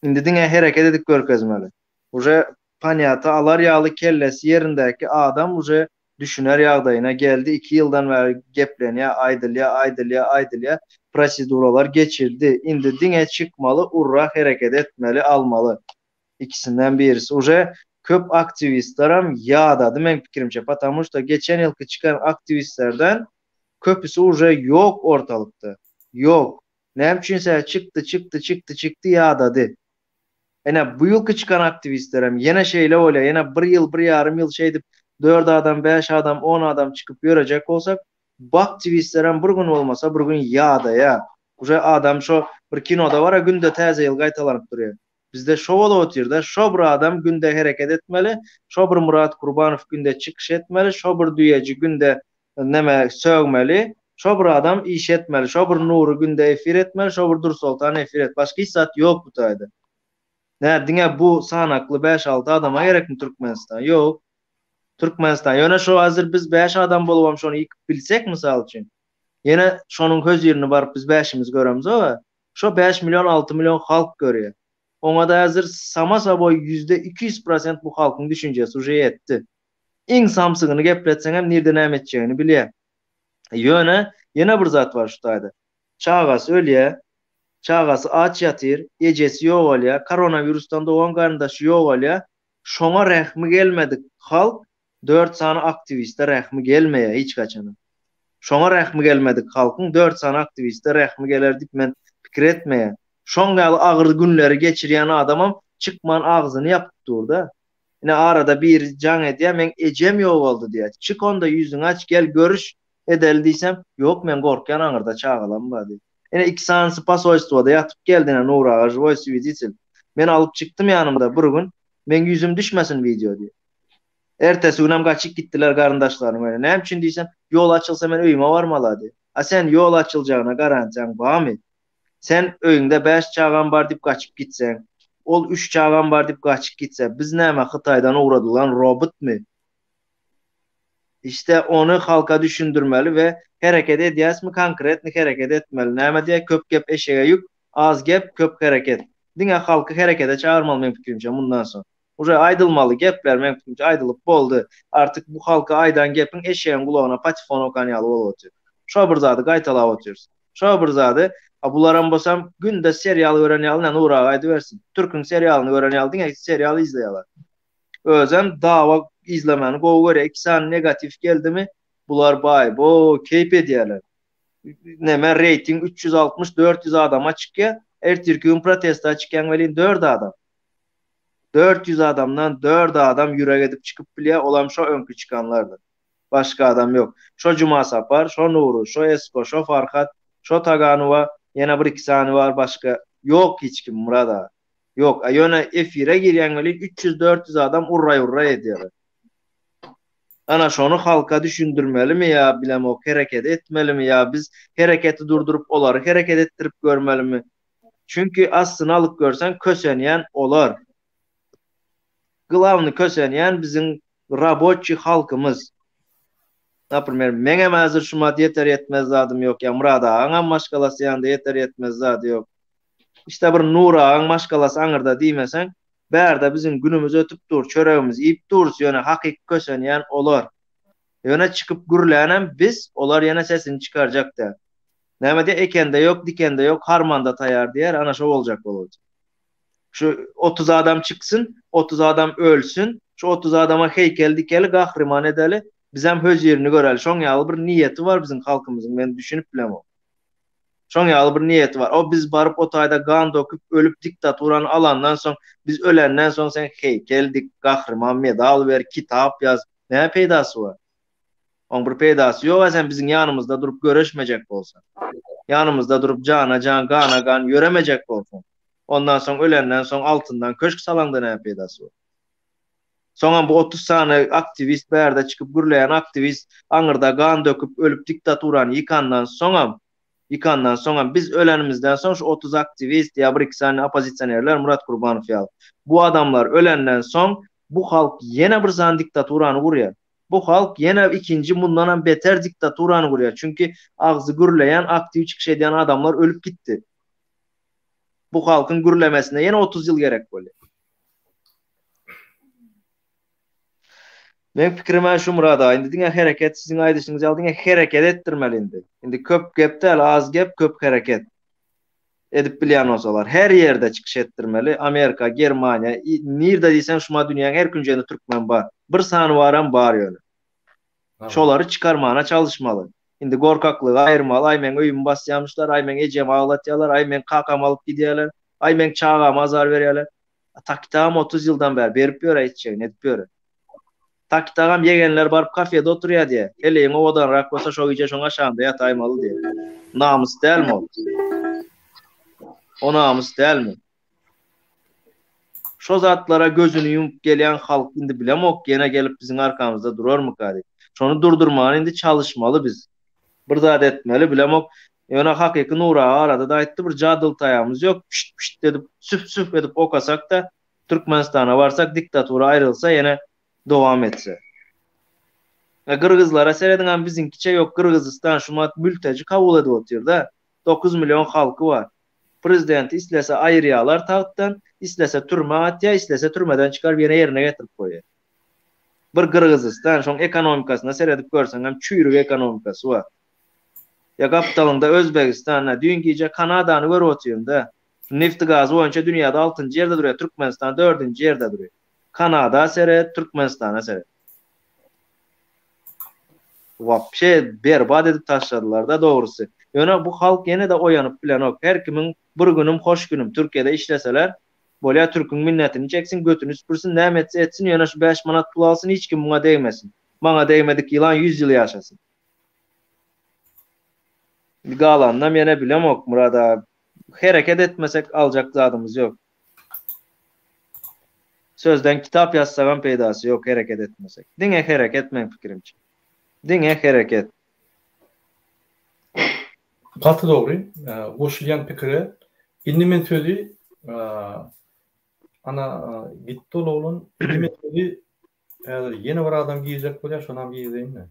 indi diňe hereket edip görkezmeli uje panýata alar ýaly kellesi ýerindäki adam uje düşüner ýagdaýyna geldi iki ýyldan bäri geplenýä aýdylýa aýdylýa aýdylýa proseduralar geçildi indi diňe çykmaly urra hereket etmeli almaly ikisinden birisi uje köp aktiwistlerem ýadady meň pikirimçe patamu şto geçen ýylky çykan aktiwistlerden köpüsi uje ýok ortalykda ýok näme üçinse çykdy çykdy çykdy çykdy ýadady Ine, bu ýylky çykan aktiwistlerem ýene şeýle bolýar, ýene bir ýyl, bir ýarym ýyl şeýdip dört adam, bäş adam, on adam çykyp ýörejek bolsak, bu aktiwistlerem bir gün bolmasa bir gün ýadaýar. Uje adam şo bir kinoda bar-a günde täze ýyl gaýtalanyp durýar. Bizde şo bolup otyr-da, şo bir adam günde hereket etmeli, şo bir Myrat Kurbanow günde çykyş etmeli, şo bir düýeji günde neme sögmeli, şo bir adam iş etmeli, şo bir Nury günde efir etmeli, şo bir Dursoltan efir et. Başga hiç zat ýok bu taýda. Nä diňe bu sanakly bäş-alty adama gerekmi Türkmenistan? Ýok. Türkmenistan. Ýöne şo hazir biz bäş adam bolubam şony ýykyp bilsek mysal üçin. Ýene şonuň hözirini baryp biz bäşimiz göremzog-a. Şo bäş million alty million halk görýär. Oňa-da hazir sama saboý 200% prosent bu halkyň düşünjesi uje ýetdi. Iň samsygyny gepletseňem nirde näme etjegini bilýär. Ýöne ýene bir zat bar şu taýda. Çagasy ölýär, çagasy aç ýatyr, ejesi ýogalýar, koronawirusdan dogan garyndaşy ýogalýar. Şoňa rähmi gelmedik halk dört sany aktiwiste rähmi gelmeýär hiç haçanam. Şoňa rähmi gelmedik halkyň dört sany aktiwiste rähmi geler diýip men pikir etmeýän. Şoň ýaly agyr günleri geçirýän adamam çykman agzyny ýapyp dur-da. Ine arada biri jaň edýär, meň ejem ýogaldy diýýär. Çyk onda ýüzüňi aç, gel görüş edeli diýsem, ýok men gorkýan aňyrda çagalam bar diýýär. Ine iki sanysy posolstwoda ýatyp geldi ine Nury aga živoý swiditelь. Men alyp çykdym ýanymda bir gün, meň ýüzüm düşmesin wideo diýip. Ertesi günem gaçyp gitdiler garyndaşlarynyň öýüne. Näme üçin diýsem, ýol açylsa men öýüme barmaly diýýär. A sen ýol açyljagyna garantiýaň barmy? Sen öýüňde bäş çagam bar diýip gaçyp gitseň. Ol üç çagam bar diýip gaçyp gitse, biz näme Hytaýdan ugradylan robotmy? Işte ony halka düşündirmeli we hereket edýäsmi konkretny hereket etmeli. Näme diýýär köp gep eşege ýük, az gep köp hereket. Diňe halky herekete çagyrmaly meň pikirimçe mundan soň. Uje aýdylmaly gepler meň pikirimçe aýdylyp boldy. Artyk bu halka aýdan gepiň eşegiň gulagyna patifon okan ýaly bolup otyr. Şo bir zady gaýtalap otyrys. Şo bir zady. A bularam bolsam günde serial gören ýaly ine Nur aga aýdybersin. Türküň serialyny gören ýaly diňe serial izleýärler. Özem dawa izlemäni gowy görýär. Iki sany negatiw geldimi bular baý bo keýp edýärler. Neme reýting 360 400 adama çykýar. Ertirki gün protesta çykýaň welin 4 adam. 400 adamdan 4 adam ýürek edip çykyp bilýär, olam şo öňki çykanlardyr. Başga adam ýok. Şo Juma Sapar, şo Nury, şo Esko, şo Farhat, şo Taganowa, ýene bir-iki sany bar başga ýok hiç kim Myrat aga. Ýok. A ýöne efire girýäň welin 300-400 adam urraý-urraý edýärler. Ana şony halka düşündirmelimi ýa bilemok hereket etmelimi ýa biz hereketi durduryp olary hereket etdirip görmelimi? Çünki aslyny alyp görseň kösenýän olar. Glawny kösenýän biziň raboçiý halkymyz. Naprimer, meňem häzir şumat ýeter-ýetmez zadym ýok ýa Myrat agaňam maşgalasy ýanynda ýeter-ýetmez zady ýok. Işte bir Nury agaň maşgalasy aňyrda diýmeseň, bärde biziň günümiz ötüp dur, çöregimizi iýip durus, ýöne hakyky kösenýän olar. Ýöne çykyp gürlänem biz, olar ýene sesini çykarjak däl. Näme diýýär, ekende ýok, dikende ýok, harmanda taýar diýýär, ana şo boljak bolup otyr. Şu 30 adam çyksyn, 30 adam ölsün, şu 30 adama heýkel dikeli, gahryman edeli, bizem hözirini göreli. Şoň ýaly bir niýeti bar biziň halkymyzyň, men düşünip bilemok. Şoň ýaly bir niýeti bar. O biz baryp o taýda gan doküp ölüp diktaturany alandan soň, biz ölenden soň sen heýkel dik, gahryman medal ber, kitap ýaz. Näme peýdasy bar? Oň bir peýdasy ýok-a sen biziň ýanymyzda durup göreşmejek bolsaň. Ýanymyzda durup jana jan, gana gan ýöremejek bolsaň. Ondan soň ölenden soň altyndan köşk salaňda näme peýdasy bar? Soňam bu 30 sany aktiwist bärde çykyp gürleýän aktiwist aňyrda gan döküp ölüp diktaturany ýykandan soňam ýykandan soňam biz ölenimizden soň şu 30 aktiwist ýa bir iki sany oppozisionerler Murat Kurbanow ýaly bu adamlar ölenden soň bu halk ýene bir sany diktaturany gurýar. Bu halk ýene ikinji mundanam beter diktaturany gurýar. Çünki agzy gürleýän aktiw çykyş edýän adamlar ölüp gitdi. Bu halkyň gürlemesine ýene 30 ýyl gerek bolýar. Meň pikirim-ä şu Myrat aga, indi diňe hereket, siziň aýdyşyňyz ýaly diňe hereket etdirmeli indi. Indi köp gep däl, az gep, köp hereket. Edip bilýän bolsalar, her ýerde çykyş etdirmeli. Amerika, Germaniýa, nirde diýseň şuma dünýäň her künjeginde türkmen bar. Bir sany baram bar ýöne. Şolary çykarmana çalyşmaly. Indi gorkaklygy aýyrmaly, aý meň öýümi basýamyşlar, aý meň ejemi aglatýarlar, aý meň kakamy alyp gidýärler, aý meň çagama azar berýärler. Takitagam 30 ýyldan bäri berip ýör-ä içjegini edip ýör. Takitagam ýegenler baryp kafede oturýar diýýär. Heleýiň owadanrak bolsa şo gije şoň aşagynda ýataýmaly diýýär. Namys dälmi ol? O namys dälmi? Şo zatlara gözüni ýumup gelýän halk indi bilemok ýene gelip biziň arkamyzda durarmyka diýip. Şony durdurmaga indi çalyşmaly biz. Bir zat etmeli bilemok. Ýöne hakyky Nury aga arada-da aýtdy bir jadyly taýagymyz ýok pişt pişt edip süf süf edip okasak-da Türkmenistana barsak diktatura aýrylsa ýene dowam etse. E gyrgyzlara serediňem biziňkiçe ýok Gyrgyzystan şumat mülteji kabul edip otyrda 9 million halky bar. Prezidenti islese aýyrýalar tagtdan, islese türmä atýa, islese türmeden çykaryp ýene ýerine getirip goýýa. Bir Gyrgyzystan şoň ekonomikasyna seredip görseňem çüýrük ekonomikasy bar. Ýa gapdalyňda Özbegistan, düýn gije Kanadany görüp otyryn-da. Nefti-gazy boýunça dünýäde altynjy ýerde durýar, Türkmenistan dördünji ýerde durýar. Kanada seret, Türkmenistana seret. Wapşe berbat edip taşladylar-da dogrusy. Ýöne bu halk ýene-de oýanyp bilenok. Her kimiň bir günüm hoş günüm. Türkiýede işleseler, bolýa türküň minnetini çeksin, götüni süpürsin, näme etse etsin, ýöne şu bäş manat pul alsyn, hiç kim muňa degmesin. Maňa degmedik ýylan ýüz ýyl ýaşasyn. Galanynam ýene bilemok Myrat aga. Hereket etmesek aljak zadymyz ýok. Sözden kitap ýazsagam peýdasy ýok hereket etmesek. Diňe hereket meň pikirimçe. Diňe hereket. Gaty dogry. Goşulýan pikire. Indi men sözi. Ana gitdi ol oglan. Indi men sözi häzir ýene bir adam girjek bolýar, şonam girzeýin-de.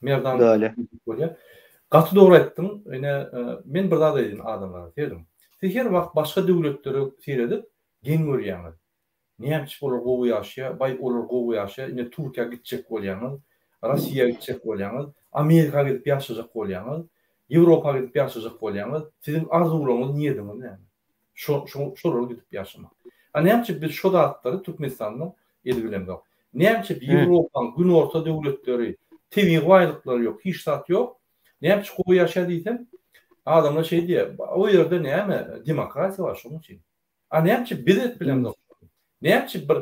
Merdan bolýar. Gaty dogry aýtdyň. Ine, men bir zat aýdaýyn adamlara, serediň. Siz her wagt başga döwletlere seredip geň görýäňiz. Näme üçin olar gowy ýaşaýar, baý olar gowy ýaşaýar, ine Türkiýä gitjek bolýaňyz, Rossiýa gitjek bolýaňyz, Amerika gidip ýaşajak bolýaňyz, Ýewropa gidip ýaşajak bolýaňyz. Siziň arzuwlaryňyz, niýetiňiz näme? Şo, şo, şolara gidip ýaşamak. A näme üçin biz şo zatlary Türkmenistanda edibilemzok? Näme üçin Ýewropaň günorta döwletleri tebigy baýlyklary ýok, hiç zat ýok. Näme üçin gowy ýaşaýar diýsem, adamlar şeý diýýär, o ýerde näme, demokratiýa bar şonuň üçin. A näme üçin biz edip bilemzok? Näme üçin bir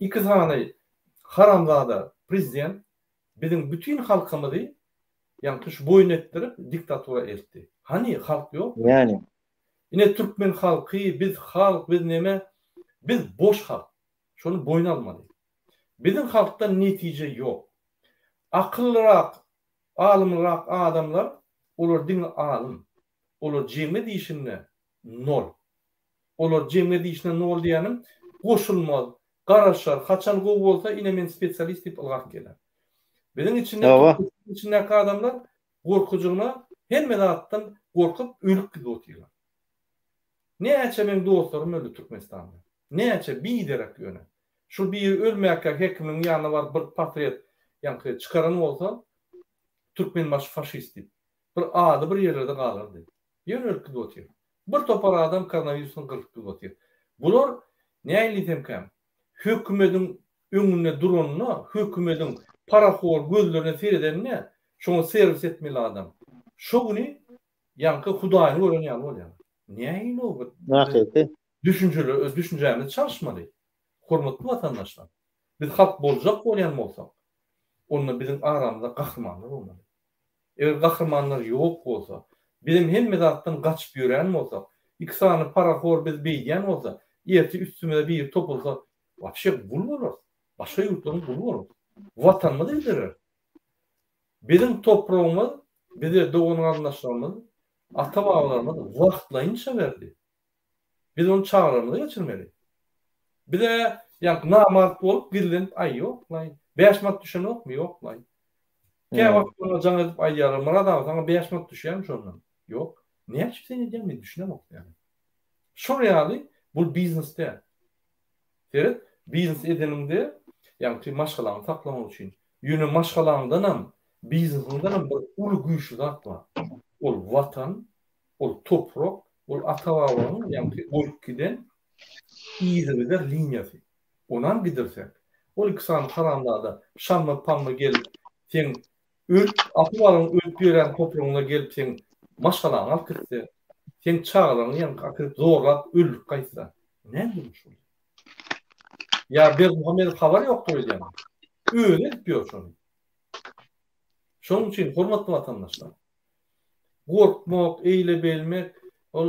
iki sany haramzada prezident biziň bütin halkymyzy ýaňky şu boýun etdirip diktatura eltdi. Hany halk ýokmy? Ýani. Ine türkmen halky biz halk biz neme biz boş halk. Şony boýun almaly. Biziň halkdan netije ýok. Akyllyrak, alymlyrak adamlar olar diňe alym. Olar jemgyýet işinde nol. Olar jemgyýet işine nol diýýänim goşulmaz, garaşar, haçan gowy bolsa ine men spesialist diýip ylgap geler. Biziň içinde türkmenistanyň içindäki adamlar gorkujygyna hemme zatdan gorkup ölüp gidip otyrlar. Näçe meň dostlarym öldi Türkmenistanda. Näçe biderek ýöne. Şul biri ölmäkä hekimiň ýanyna baryp bir portret ýaňky çykaran bolsa Türkmenbaşy faşist diýip. Bir ady bir ýerlerde galardy. Ýöne ölüp gidip otyr. Bir topar adam koronawirusdan gyrlyp gidip otyr. Bular nähili diýsemkäm, hökümediň öňünde duranda, hökümediň parahor gözlerine seredende, şoňa serwis etmeli adam. Şo güni ýaňky Hudaýyny gören ýaly bolýar. Nähili o bir Hakyky. Düşünjeler, öz düşünjämizi çalyşmaly. Hormatly watandaşlar, biz halk boljak bolýan bolsak, onda biziň aramyzda gahrymanlar bolmaly. Eger gahrymanlar ýok bolsa, bizem hemme zatdan gaçyp ýörän bolsak, iki sany parahor bizi beýdýän bolsa, ertir üstümize biri topulsa, wapşe gul bolarys. Başga ýurtlaryň guly bolarys. Watanymyzy gidireris. Biziň topragymyz bize dogan-garyndaşlarymyz, ata-babalarymyz wagtlaýynça berdi. Biz ony çagalarymyza geçirmeli. Bize ýaňky namart bolup gizlenip aý ýok-laý. 5 manat düşenokmy? Ýok-laý. Kä wagt maňa jaň edip aýdýarlar, Myrat aga saňa 5 manat düşýärmi şondan? Ýok. Näme üçin sen edýäň men düşünemok ýaly. Şol ýaly bul biznes däl. Seret, biznes edeniňde ýaňky maşgalaňy saklamak üçin. Ýöne maşgalaňdanam, biznesiňdenem bir uly güýçli zat bar. Ol watan, Ol toprak, ol ata-babalaryň ýaňky goýup giden yzygider liniýasy. Onam gidirsek, ol iki sany haramzada şammy-pammy gelip, seň ölüp, ata-babalaryň ölüp ýörän topragyňa gelip seň maşgalaňy alyp gitse, seň çagalaryňy ýaňky äkidip zorlap öldürip gaýtsa, näme durmuş bolýar? Ýa Berdimuhamedow habary ýokdur öýdýäňmi? Özi edip ýör şony. Şonuň üçin, hormatly watandaşlar, Gorkmak, eýle-beýlmek, ol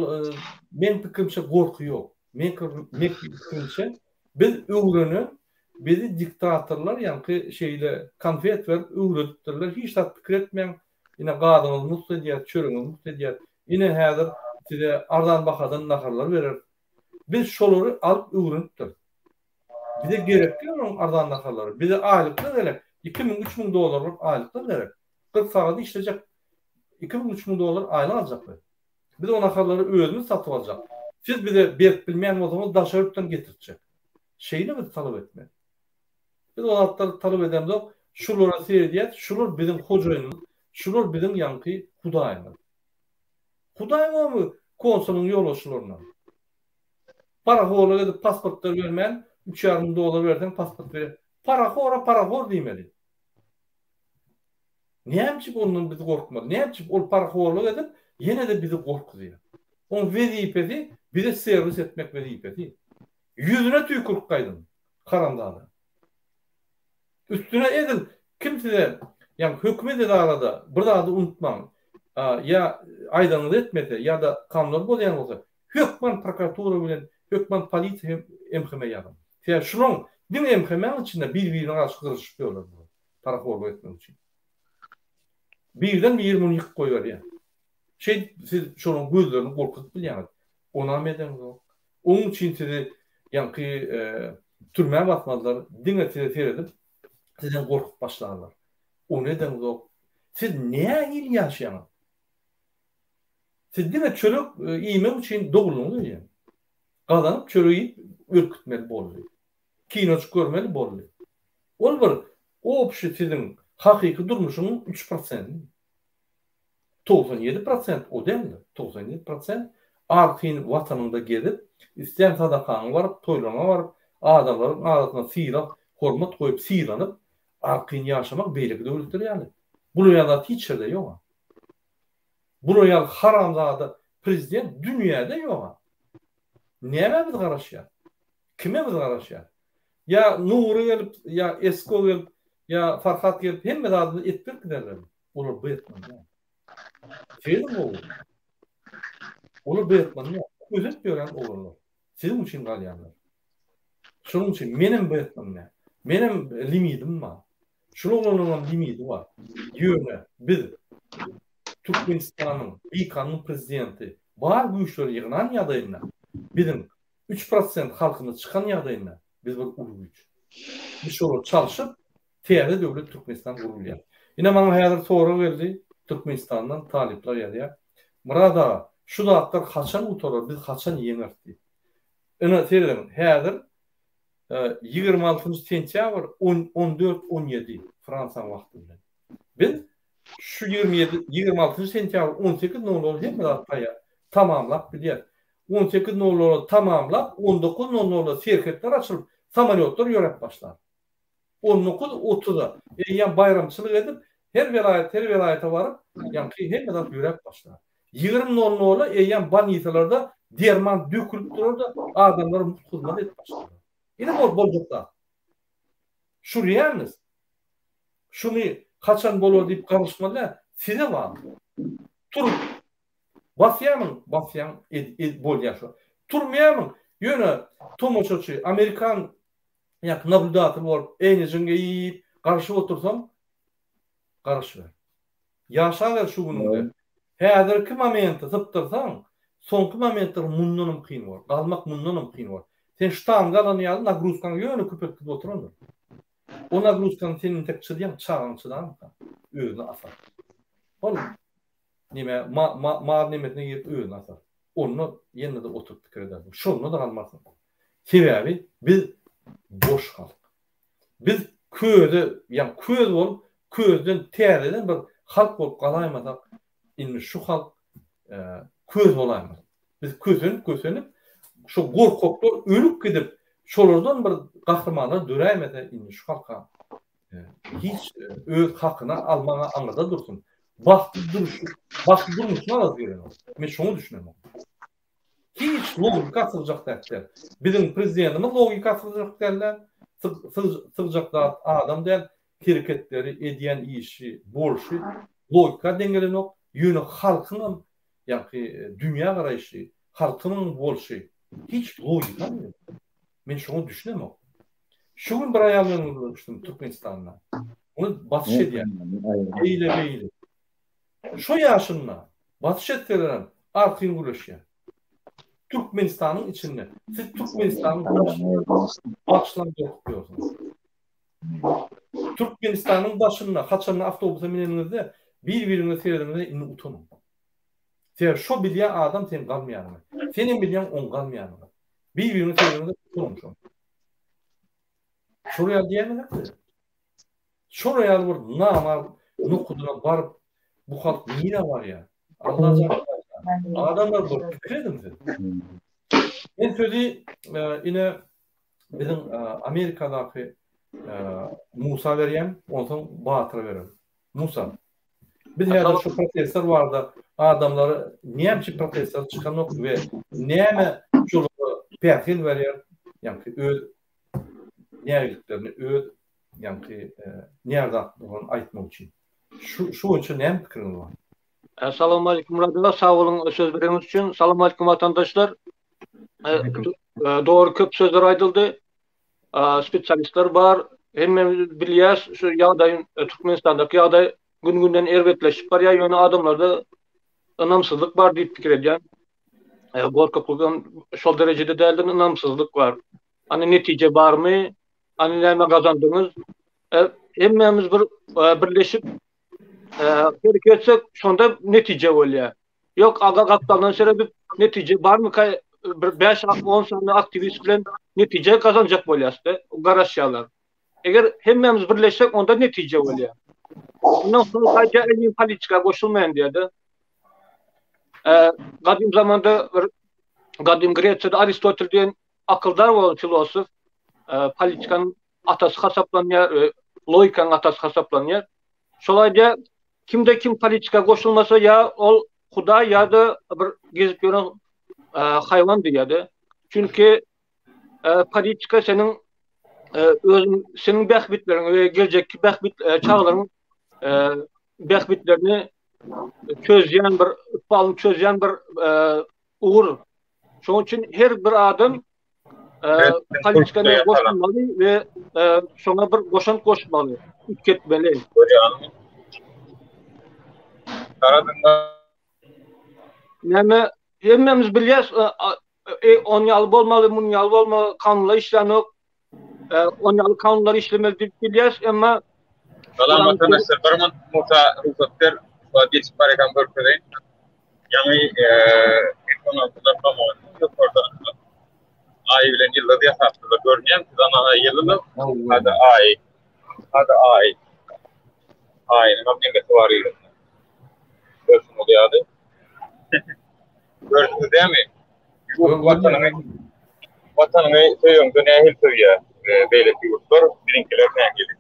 meň pikirimçe gorky ýok. Meň pikirimçe biz öwrenen, bizi diktatorlar ýaňky şeýle konfet berip öwredipdirler, hiç zat pikir etmäň, ine gazyňyzy mugt edýäs, çöregiňizi mugt edýäs, ine häzir size arzan bahadan naharlar bereris. Biz şolary alyp öwrenipdiris. Bize gerek däl onuň arzan naharlary. Bize aýlyklar gerek. 2000, 3000 dollarlyk aýlyklar gerek. 40 sagat işlejek. 2000, 3000 dollar aýlyk aljak biz. Biz o naharlary özümiz satyp aljak. Siz bize berip bilmeýän bolsaňyz daşary ýurtdan getirtjek. Şeýle biz talap etmeli. Biz o zatlary talap edemzok. Şulara seredýäs, şular biziň hojaýynymyz, şular biziň ýaňky hudaýymyz. Hudaý bormy konsulyň ýolbaşçylaryna? Parahorlyk edip pasportlar bermän, üç ýarym dollar berseň pasport berýär. Parahora parahor diýmeli. Näme üçin ondan biz gorkmaly? Näme üçin ol parahorlyk edip, ýene-de bizi gorkuzýar? Oň wezipesi bize serwis etmek wezipesi. Ýüzüne tüýkürip gaýdyň, haramzada. Üstüne edil kim size, ýagny hökümet edarada bir zady unutmaň, ýa aýdanyňyzy etmese, ýa-da kanunlary bozýan bolsa, hökman prokuratura bilen, hökman polisiýa hem MHM ýazyň. Sebäbi şulaň diňe MHM-iň içinde bir-birine garşy gyryşyp ýörler bular, parahorlyk etmek üçin. Birden biri muny ýykyp goýberýär. Şeýdip siz şolaryň gözlerini gorkuzyp bilýäňiz. Onam edeňzok. Onuň üçin sizi. Ýaňky türmä basmazlar, diňe size seredip, sizden gorkup başlarlar. Ony edeňzok. Siz nähili ýaşaýaňyz? Siz diňe çörek iýmek üçin doguldyňyz öýdýän. Gazanyp çörek iýip ölüp gitmeli boldy. Kinojyk görmeli boldy. Ol bir obşi siziň hakyky durmuşyňyň üç prosenti. 97 prosent o däldir. 97 prosent arkaýyn watanyňda gezip, islän sadakaňa baryp, toýlaryňa baryp, adamlaryň arasynda sylag, hormat goýup sylanyp, arkaýyn ýaşamak beýleki döwletler ýaly. Bular ýaly zat hiç ýerde ýog-a. Bular ýaly haramzada prezident dünýäde ýog-a. Nämä biz garaşýas? Kime biz garaşýas? Ýa Nury gelip, ýa Esko gelip, ýa Farhat gelip hemme zadymyzy etdirip giderlermi? Olar Betmen däl. Şeýle gowy. Olar Betmen däl. Özüp ýören oglanlar. Siziň üçin galýanlar. Şonuň üçin menem Betmen däl. Menem limidim bar. Şul oglanlaryň hem limidi bar. Ýöne biz Türkmenistanyň bikanun prezidenti bar güýçleri ýygnan ýagdaýynda biziň 3% halkymyz çykan ýagdaýynda biz bir uly güýç. Biz şolary çalşyp Täze döwlet Türkmenistan gurulýar. Ine maňa häzir sorag geldi, Türkmenistandan talyplar ýazýar. Myrat aga, şu zatlar haçan gutarar, biz haçan ýeňeris diýip. Ine serediň, häzir 26-njy sentýabr on 14 17 Fransiýanyň wagty bilen. Biz şu 27 26-njy sentýabr 18 nol nol hemme zat taýýar, tamamlap bilýäris. 18 nol nola tamamlap, 19 nol nolda serhetler açylyp, samolýotlar ýöräp başlar. 19 otuza eýýäm baýramçylyk edip, her welaýat her welaýata baryp, ýaňky hemme zat ýöräp başlar. 20 nol nola eýýäm bolnisalarda derman dökülip durar-da, adamlara mugt hyzmat edip başlarlar. Ine bol boljak zat. Şu realnost. Şuny haçan bolar diýip garaşmaly däl. Size bagly. Turup basýamyň, basýaň, ed, ed, bolýar şo. Turmaýamyň, ýöne tomaşaçy, amerikan Ýa nablýudatel bolup, eýnejigiňi geýip, garaşyp otursaň, garaşyber. Ýaşaber şu günüňde. Häzirki momenti sypdyrsaň, soňky momentler mundanam kyn bolar. Galmak mundanam kyn bolar. Sen ştanga alan ýaly nagruzkaňy ýöne köpeltip oturandyr. O nagruzkany sen entek çydýaň, çagaň çydarmyka? Özüni asar. Ol neme, mal nemesine girip özüni asar. Onda ýene-de oturyp pikir edersiň. Şonda-da galmarsyň. Sebäbi biz boş halk. Biz köze, ýagny köz bolup, közden täzeden bir halk bolup galaýmasak, indi şu halk köz bolaýmaz. Biz kösenip-kösenip, şu gorkaklar ölüp gidip, şolardan bir gahrymanlar döräýmese, indi şu halka hiç öz hakyny almaga aňyrda dursun. Bagtly durmuş, bagtly durmuşyny alasy gelenok. Men şoňa düşünemok. Hiç logika sygjak zat däl. Biziň prezidentimiz logika sygjak däl-de, sygjak zat adam däl, hereketleri, edýän işi, bolşy logika deň gelenok. Ýöne halkyňam ýaňky dünýä garaýşy, halkynyň bolşy hiç logika gelenok. Men şoňa düşünemok. Şu gün bir aýal bilen görüşdim Türkmenistanda. Ony basyş edýär. Eýle-beýle. Şo ýaşynda basyş etselerem arkaýyn gürleşýär. Türkmenistanyň içinde. Siz Türkmenistanyň daşyndan gorkup ýörsüňiz. Türkmenistanyň daşynda haçanda awtobusa mineniňizde bir-biriňize serediňizde indi utanyň. Sebäbi şo bilýän adam seň galmaýanyňy. Senem bilýäň oň galmaýanyňy. Bir-biriňize serediňizde utanyň şoň. Şol ýaly diýäýmeseňiz. Şol ýaly bir namart nokadyna baryp bu halk nirä barýar? Allajan adamlar bir pikir ediň siz. Men sözi ine biziň Amerikadaky Musa berýän, onsoň Batyra bererin. Musa, biz häzir şu protestler barada adamlara näme üçin protestler çykanok we näme şolara päsgel berýär, ýagny öz nägiliklerini öz ýaňky näzatlygyny aýtmak üçin. Şu şu boýunça näme pikiriňiz bar? Salam aleyküm Murat aga, sag boluň söz bereniňiz üçin. Salam aleyküm watandaşlar. Dogry köp sözler aýdyldy. Spesialistler bar. Hemmemiz bilýäs şu ýagdaýyň Türkmenistandaky ýagdaý gün-günden erbetleşip barýar, ýöne adamlarda ynamsyzlyk bar diýip pikir edýän. Gorkaklygam şol derejede däldir, ynamsyzlyk bar. Hany netije barmy? Hany näme gazandyňyz? Hemmämiz bir birleşip hereket etsek, şonda netije bolýar. Ýok, aga gapdaldan seredip netije barmyka bir 5-10 sany aktiwist bilen netije gazanjak bolýas-da, garaşýarlar. Eger hemmämiz birleşsek, onda netije bolýar. Ondan soň gaýta elin politika goşulmaýan diýýär-de. Gadym zamanda bir gadym Gresiýada Aristotel diýen akyldar bolan filosof, politikanyň atasy hasaplanýar, logikanyň atasy hasaplanýar. Şol aýdýar, kimde kim politika goşulmasa ýa ol hudaý ýa-da bir gezip ýören haýwan diýýär-de. Çünki politika seniň özüň seniň bähbitleriňi we geljekki bähbit çagalaryň bähbitlerini çözýän bir ykbalyny çözýän bir ugur. Şonuň üçin her bir adam politikany goşmaly we şoňa bir goşant goşmaly, üýtgetmeli. Näme hemmämiz bilýäs, e, on ýaly bolmaly, mun ýaly bolmaly, kanunlar işlänok. E, on ýaly kanunlar işlemeli diýip bilýäs, emma Salam watandaşlar, bir minut Musa rugsat ber, geçip barýarkam görkezeýin. Ýaňy F-16-lar gamagyny ýokardan Aý bilen ýyldyz ýasapdyrlar. Görünýärmi size? Ana ýyldyz, hada Aý. Hada Aý. Aýynyň hem nemesi bar ýerinde. Görşüňiz ýaly. Gördüňiz dämi? Ýurt watanyňy watanyňy söýeňde nähili söýýär beýleki ýurtlar, biziňkiler nähili?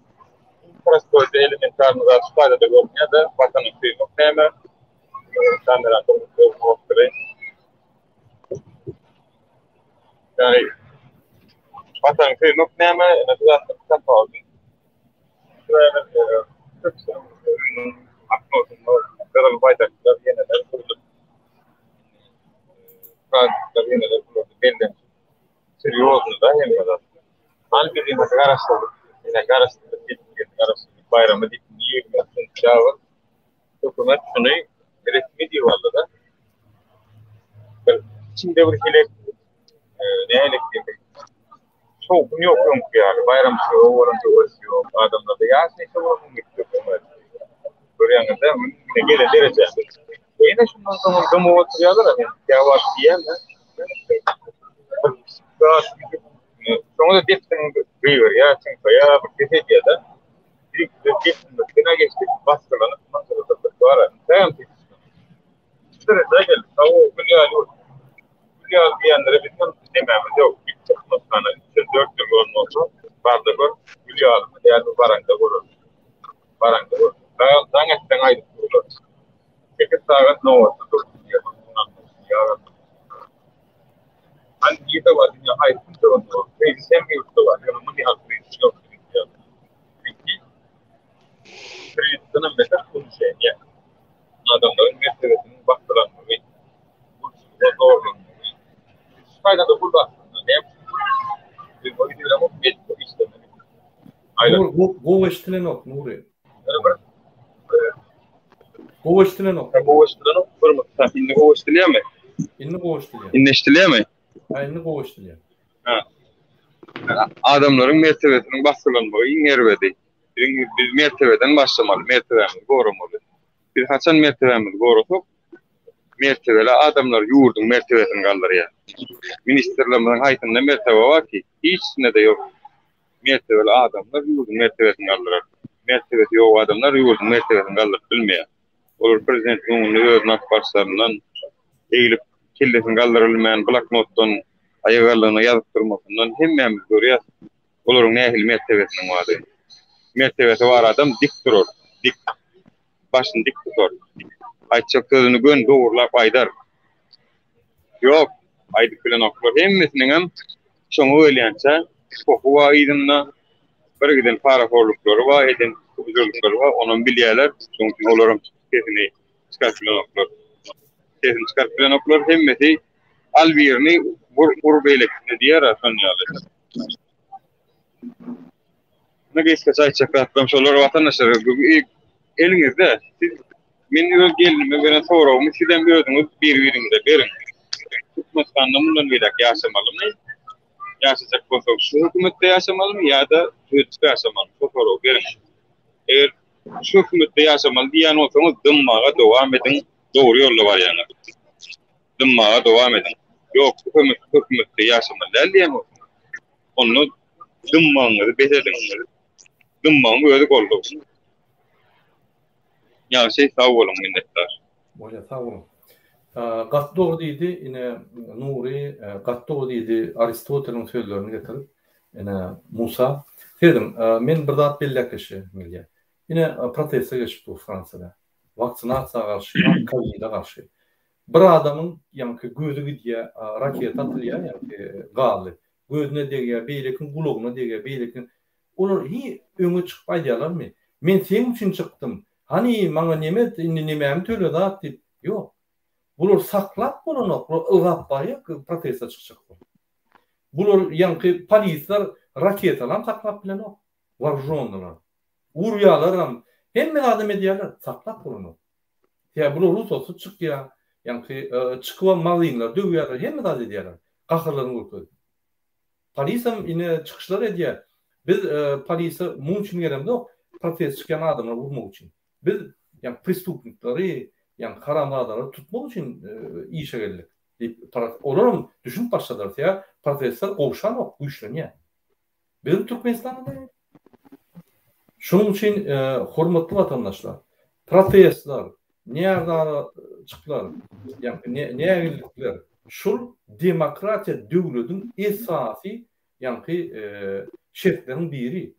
Iň prostoýda elementarny zat şu taýda-da görünýär-de, watanyňy söýmek näme? Kamerany Ýagny watanyňy söýmek näme? Ine şu zatlaryň tapawudy. Gyzyl baýdaklar ýeneler gurlup, prazdnikler ýeneler bularda bellenip, serýoznyda hemme zat. Hany biziň garaşsyzlyk, ine garaşsyzlyk gelip geldi, garaşsyzlyk baýramy diýip 20 sentýabr hökümet şuny resmi diýip aldy-da. Bir içinde bir hili nälik diýmek Şowhun ýok öňki ýaly, baýramçylyga bolan höwes ýok, adamlarda ýaşaýşa bolan umyt ýok öňe. Görýäňiz-dä, ine gelen derejämiz. Ýene şundan soňam dymyp oturýarlar-a, men käwagt diýýän-de, bir pişik zat şoňa-da depseň gygyrýar, çyňsaýar, bir ses edýär-de. Biziňkiler depinmekden-ä geçdik, basgylanyp, mynjyradylyp bar-a, intägem ses çykanok. Şu derejä geldik, hawa, gül ýaly ýurt. Gül ýaly diýenlere bizem nemämiz ýok. Git Türkmenistana üç ýyl, dört ýyl bolan bolsa, barda gör, gül ýalymy, dälmi baraňda görersiň. Baraňda gör. Jaň etseň aýdyp durlar. Sekiz sagat nobatda durdum diýýär bir gün. Hany nirde bar dünýä haýsy künjeginde bar. Krizis hemme ýurtda bar. Ýöne muny ýaly krizis ýok biziňki ýaly. Biziňki krizisdenem beter unuşeniýe. Adamlaryň mertebesiniň basgylanmagy, gulçulyga zorlanmagy. Şu taýdan-da gul aslynda. Näme üçin gul? Biz o gidibilemok, mejbur işlemeli. Nury, gowy eşdilenok, Nury. Ýöne bir Gowy eşdilenok. Gowy eşdilenok, bir minut. Indi gowy eşdilýärmi? Indi gowy eşdilýär. Indi eşdilýärmi? Ha, indi gowy eşdilýär. Ha. Adamlaryň mertebesiniň basgylanmagy iň erbedi. Biziň biz mertebeden başlamaly, mertebämizi goramaly. Biz haçan mertebämizi gorasak, mertebeli adamlar ýurduň mertebesini galdyrýar. Ministrlerimiziň haýsynda mertebe bar ki? Hiçisinde-de ýok. Mertebeli adamlar ýurduň mertebesini galdyrar. Mertebesi ýok adamlar ýurduň mertebesini galdyryp bilmeýär. Olar prezidentiň öňünde özüni alyp baryşlaryndan, eglip kellesini galdyra bilmän bloknotdan aýagallygyna ýazyp durmasyndan hemmämiz görýäs olaryň nähili mertebesiniň bardygyny. Mertebesi bar adam dik durar, dik. Başyny dik tutar. Aýtjak sözüni göni dogurlap aýdar. Ýok, aýdyp bilenoklar. Hemmesiniňem şoňa gelýänçä pohy bar yzynda, bir giden parahorluklary bar, eden bujurlyklary bar, onam bilýärler. Şonuň üçin olaram sesini çykaryp bilenoklar. Sesini çykaryp bilenoklar. Hemmesi al birini, vur, ur beýlekisini diýer-ä şon ýaly. Ne gysgaça aýtjak zatlarym şolar watandaşlar eliňizde siz men öz gelnime beren soragymy sizem özüňiz bir biriňize beriň. Türkmenistanda mundan beýläk ýaşamalymy? Ýaşajak bolsak şu hökümetde ýaşamalymy ýa-da düzetip ýaşamalymy? Şo soragy beriň. Eger şu hökümetde ýaşamaly diýýän bolsaňyz dymmaga dowam ediň, dogry ýolda barýaňyz. Dymmaga dowam ediň. Ýok, bu hökümetde ýaşamaly däl diýýän bolsaňyz, onda dymmagyňyzy bes ediň. Dymmagyň özi goldaw. Ýagşy sag boluň minnetdar. Bolýar sag boluň. Gaty dogry diýdi ine Nury gaty dogry diýdi Aristoteliň sözlerini getirip ine Musa. Serediň men bir zat belläp geçesim gelýär. Ine proteste geçip dur Fransiýada. Waksinasiýa garşy, kowide garşy. Bir adamyň ýaňky gözi gidýär, raketa atylýar ýaňky gazly. Gözüne degýär, beýlekiň gulagyna degýär, beýlekiň Olar hi öňe çykyp aýdýarlarmy? Men seň üçin çykdym. Hany, maňa neme et, indi nemämi töle zat diýip. Ýok. Bular saklap bolanok, bular ylgap barýar proteste çykjak bolup. Bular ýaňky polisler raketalam saklap bilenok. Waružonnylar. Urýarlaram, hemme zadam edýärler, saklap bolanok. Sebäbi bular rugsatsyz çykýar, ýaňky çykybam magazynlary döwýärler, hemme zat edýärler. Gaharlaryny görkezip. Polisam ine çykyşlar edýär. Biz polise muň üçin gelemzok, protest çykýan adamlary urmak üçin. Biz ýa prestupniklary, ýa haramzadalary tutmak üçin işe geldik diýip, olaram düşünip başladylar. Sebäbi protestler gowşanok, güýçlenýär. Biziň Türkmenistanda näme? Şonuň üçin hormatly watandaşlar, protestler, närazyçyklar, ýagny nägilelikler şul demokratiýa döwlediň esasy ýaňky şertleriň biri.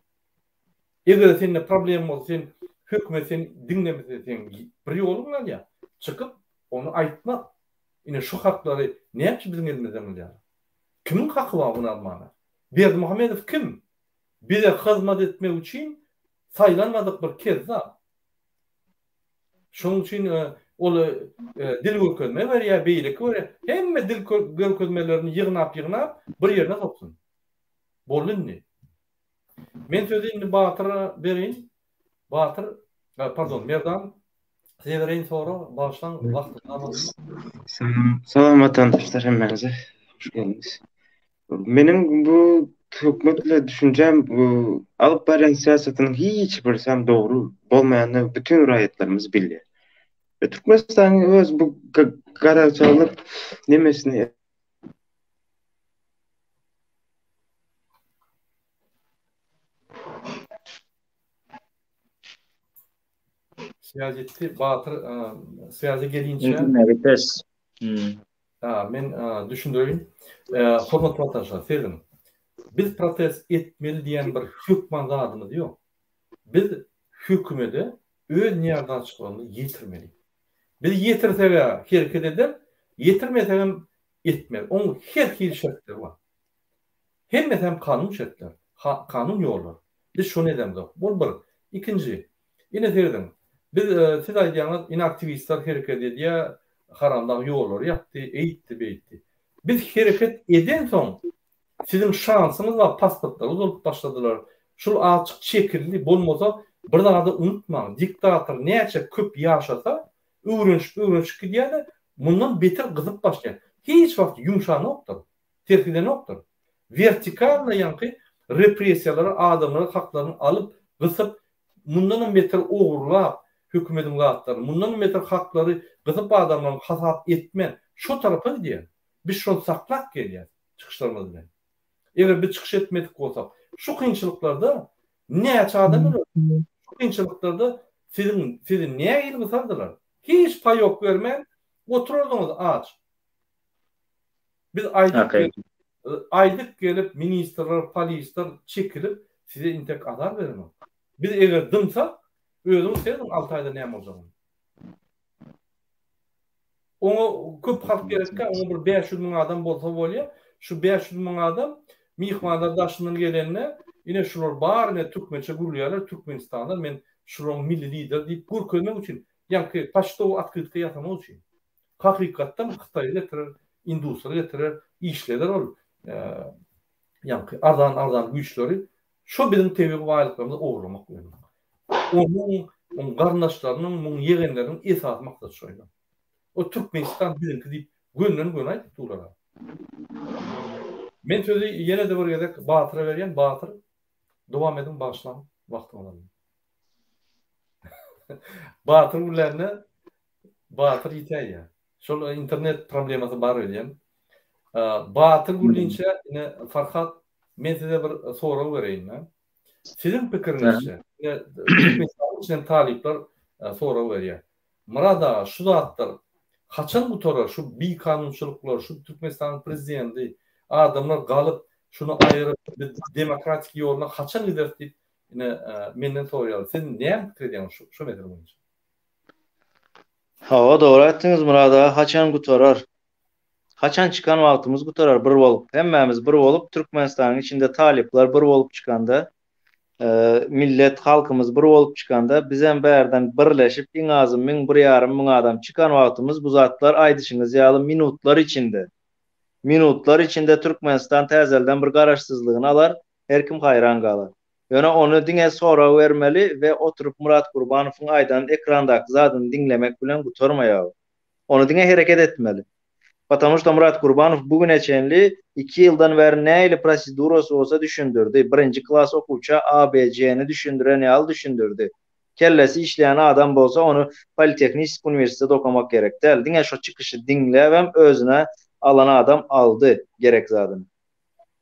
Eger sende problem bolsa sen hökümet seni diňlemese seň bir ýoluň galýar. Çykyp ony aýtmak. Ine şu haklary näme üçin biziň elimizden alýarlar? Kimiň haky bar muny almana? Berdimuhamedow kim? Bize hyzmat etmek üçin saýlanmadyk bir kezzap. Şonuň üçin ol dil görkezme berýär, beýleki berýär. Hemme dil görkezmelerini ýygnap-ýygnap bir ýerine soksun. Boldy indi. Men sözi indi Batyra bereýin. Batyr, pardon, Merdan size bereýin sorag, bagyşlaň wagtyňyzy almadym. Salam, salam watandaşlar hemmäňize. Hoş geldiňiz. Meniň bu hökümet bilen düşünjem bu alyp barýan syýasatynyň hiç birsem dogry bolmaýanyny bütin raýatlarymyz bilýär. Ve Türkmenistanyň öz bu garaçalyk nemesini Swýaz ýitdi. Batyr, swýaza gelinçä. Pes. Ha, men düşündireýin. Hormatly watandaşlar, serediň. Biz protest etmeli diýen bir hökman zadymyz ýok. Biz hökümede öz närazyçylygymyzy ýetirmeli. Biz ýetirseg-ä hereket eder, ýetirmesegem etmez. Oň her hili şertleri bar. Hemmesi hem kanun şertler, kanun ýollar. Biz şony edemzok. Bul bir. Ikinji, ine serediň, biz siz aýdýaňyz, ine aktiwistler hereket edýär, haramdag ýollary ýapdy, eýtdi, beýtdi. Biz hereket edensoň, siziň şansyňyz bar, pasportlary uzalyp başladylar. Şul azjyk çekildi, bolmasa bir zady unutmaň, diktator näçe köp ýaşasa, öwrenişip öwrenişip gidýär-de, mundan beter gyzyp başlaýar. Hiç wagt ýumşanokdyr. Terkidenokdyr. Wertikalno ýaňky repressiýalara adamlaryň haklaryny alyp, gysyp, mundanam beter ogurlap hökümediň zatlaryny, mundanam beter haklary gysyp adamlaryň hasap etmän şo tarapa gidýär. Biz şony saklap gelýäs çykyşlarymyz bilen. Eger biz çykyş etmedik bolsak, şu kynçylyklarda näçe adam ölerdi? Şu kynçylyklarda siziň sizi nähili gysardylar? Hiç paýok bermän oturardyňyz aç. Biz aýdyp gelip, aýdyp gelip ministrler, polisler çekilip size intek azar berenok. Biz eger dymsak, özüňiz serediň 6 aýda näme boljagyny. Oňa köp halk gerekkä, oňa bir 500 müň adam bolsa bolýar. Şu 500 müň adam myhmanlar daşyndan gelende, ine şular bar, ine türkmençe gürleýärler, Türkmenistandan men şularyň milli lideri diýip görkezmek üçin, ýaňky poçtowy otkrytka ýasamak üçin. Hakykatdan hytaýy getirer, induslary getirer, işleder ol ýaňky arzan-arzan güýçleri şo biziň tebigy baýlyklarymyzy ogurlamak bilen. Onuň, oň garyndaşlarynyň, muň ýegenleriniň esasy maksady şoýna. O Türkmenistan biziňki diýip gönden-göni aýdyp durlar. Men sözi ýene-de bir gezek Batyra berýän. Batyr, dowam ediň, bagyşlaň, wagtyňyzy aldym. Batyr gürlände Batyr ýitäýýär. Şol internet problemasy bar öýdýän. Batyr gürlünçä ine Farhat men size bir sorag bereýin-de. Siziň pikiriňizçe, ine Türkmenistanyň içinden talyplar sorag berýär. Myrat aga şu zatlar haçan gutarar şu bikanunçylyklar şu Türkmenistanyň prezidenti adamlar galyp şuny aýyryp biz demokratik ýoluna haçan gideris diýip ine menden soraýarlar. Siz näme pikir edýäňiz şu şu mesele boýunça? Hawa dogry aýtdyňyz Myrat aga haçan gutarar. Haçan çykan wagtymyz gutarar bir bolup hemmämiz bir bolup Türkmenistanyň içinde talyplar bir bolup çykanda millet halkymyz bir bolup çykanda bizem bärden birleşip iň azy müň bir ýarym müň adam çykan wagtymyz bu zatlar aýdyşyňyz ýaly minutlar içinde minutlar içinde Türkmenistan täzelden bir garaşsyzlygyny alar her kim haýran galar. Ýöne ony diňe sorag bermeli we oturyp Myrat Gurbanowyň aýdan ekrandaky zadyny diňlemek bilen gutarmaýar. Ony diňe hereket etmeli. Потому что Myrat Gurbanow bu güne çenli iki ýyldan bäri nähili prosedurasy bolsa düşündirdi. Birinji klas okuwça A, B, C-ni düşündiren ýaly düşündirdi. Kellesi işleýän adam bolsa ony politehniçeskiý uniwersitet okamak gerek däl. Diňe şo çykyşy diňläbem özüne alan adam aldy gerek zadyny.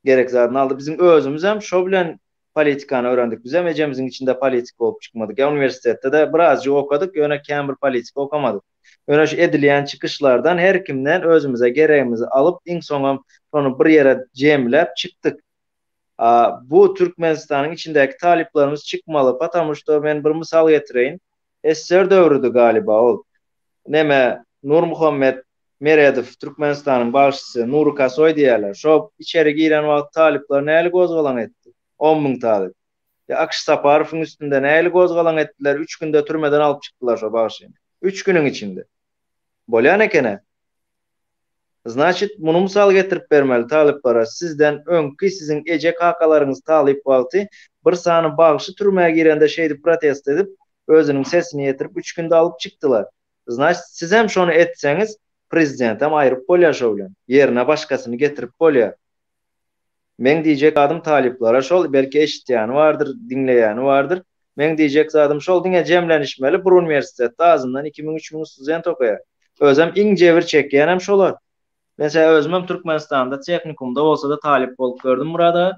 Gerek zadyny aldy. Biziň özümizem şo bilen politikany öwrendik. Bizem ejemiziň içinde politik bolup çykmadyk. Ýa uniwersitetde-de birazjyk okadyk, ýöne kän bir politika okamadyk. Ýöne şu edilýän çykyşlardan her kimden özümize geregimizi alyp, iň soňam şony bir ýere jemläp çykdyk. A bu Türkmenistanyň içindäki talyplarymyz çykmaly, patamu şto men bir mysal getireýin. SSR döwrüdi galiba ol. Neme Nurmuhammet Meredow Türkmenistanyň bagşysy Nury Kasoý diýýärler. Şo içeri giren wagt talyplar näli gozgalaň etdi? On müň talyp. Ýa Akyş Saparowyň üstünde näli gozgalaň etdiler, üç günde türmeden alyp çykdylar şo bagşyny. Üç günüň içinde. Bolýan eken-ä. Znaçit, muny mysal getirip bermeli talyplara, sizden öňki siziň eje-kakalaryňyz talyp wagty bir sany bagşy türmä girende şeýdip protest edip, özüniň sesini ýetirip üç günde alyp çykdylar. Znaçit, sizem şony etseňiz, prezidentem aýryp bolýar şo bilen. Ýerine başgasyny getirip bolýar. Meň diýjek zadym talyplara şol, belki eşitýäni bardyr, diňleýäni bardyr. Meň diýjek zadym şol, diňe jemlenişmeli, bir uniwersitetde azyndan 2000, 3000 student okaýar. Özem iň jebir çekýänem şolar. Meselem özümem Türkmenistanda tehnikumda bolsa-da talyp bolup gördüm Myrat aga.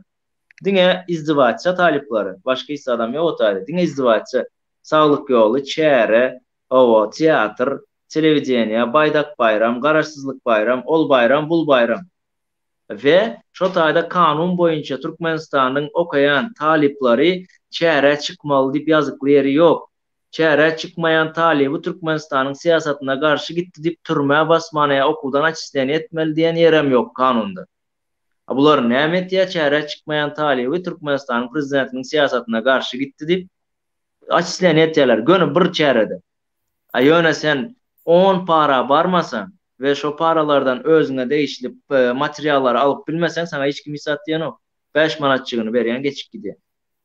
Diňe izdiwaçja talyplary, başga hiç zadam ýok o taýda. Diňe izdiwaçja. Saglyk ýoly, çäre, hawa, teatr, telewideniýe, Baýdak baýram, Garaşsyzlyk baýram, ol baýram, bul baýram. We şo taýda kanun boýunça Türkmenistanyň okaýan talyplary çärä çykmaly diýip ýazykly ýeri ýok. Çärä çykmaýan talyby Türkmenistanyň syýasatyna garşy gitdi diýip türmä basmany ýa okuwdan açisleniýe etmeli diýen ýerem ýok kanunda. A bular näme etýä çärä çykmaýan talyby Türkmenistanyň prezidentiniň syýasatyna garşy gitdi diýip açisleniýe etýäler göni bir çärede. A ýöne sen on para barmasaň we şo paralardan özüňe degişli materiallary alyp bilmeseň saňa hiç kim hiç zat diýenok. Bäş manatjygyny berýäň geçip gidýäň.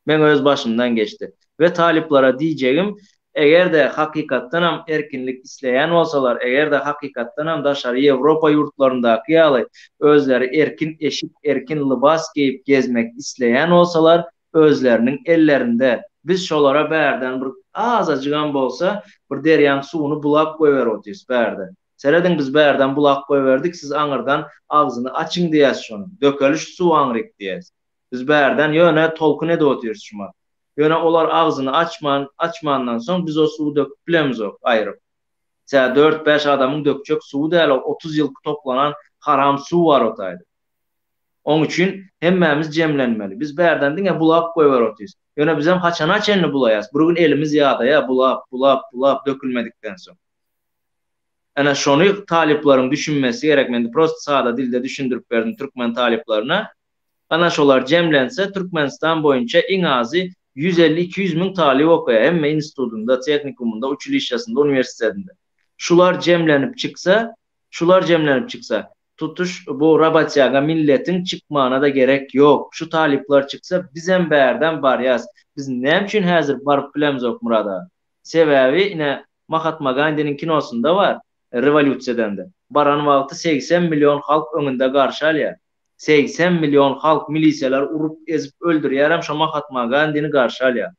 Meň öz başymdan geçdi. We talyplara diýjegim eger-de hakykatdanam erkinlik isleýän bolsalar, eger-de hakykatdanam daşary Ýewropa ýurtlaryndaky ýaly özleri erkin eşik, erkin lybas geýip gezmek isleýän bolsalar özleriniň ellerinde, biz şolara bärden bir azajygam bolsa bir derýaň suwuny bulap goýberip otyrys bärde. Serediň biz bärden bulap goýberdik, siz aňyrdan agzyny açyň diýäs şonuň, dökeli şu suw aňryk diýäs. Biz bärden ýöne tolkun edip otyrys şumat. Ýöne olar agzyny açman, açmandan soň biz o suwy döküp bilemizok aýryp. Tä dört-bäş adamyň dökjek suwy däl ol 30 ýylky toplanan haram suw bar o taýda. Oň üçin hemmämiz jemlenmeli. Biz bärden diňe bulap goýberip otyrys. Ýöne bizem haçana çenli bulaýas? Bir gün elimiz ýadaýa bulap, bulap, bulap dökülmedikden soň. Ene şony talyplaryň düşünmesi gerek. Men prosta sada dilde düşündirip berdim türkmen talyplaryna. Ana şolar jemlense Türkmenistan boýunça iň azy 150-200 müň talyp okaýar hemme institutynda, tehnikumynda, uçilişşesinde, uniwersitetinde. Şular jemlenip çyksa, şular jemlenip çyksa, tutuş bu robotýaga milletiň çykmagyna-da gerek ýok. Şu talyplar çyksa bizem bärden barýas. Biz näme üçin häzir baryp bilemzok Myrat aga? Sebäbi ine Mahatma Gandiniň kinosynda bar, rewolýusiýa edende. Baran wagty 80 million halk öňünde garşy alýar. 80 million halk milisiýalar urup ezip öldürýärem şo Mahatma Gandini garşy alýar.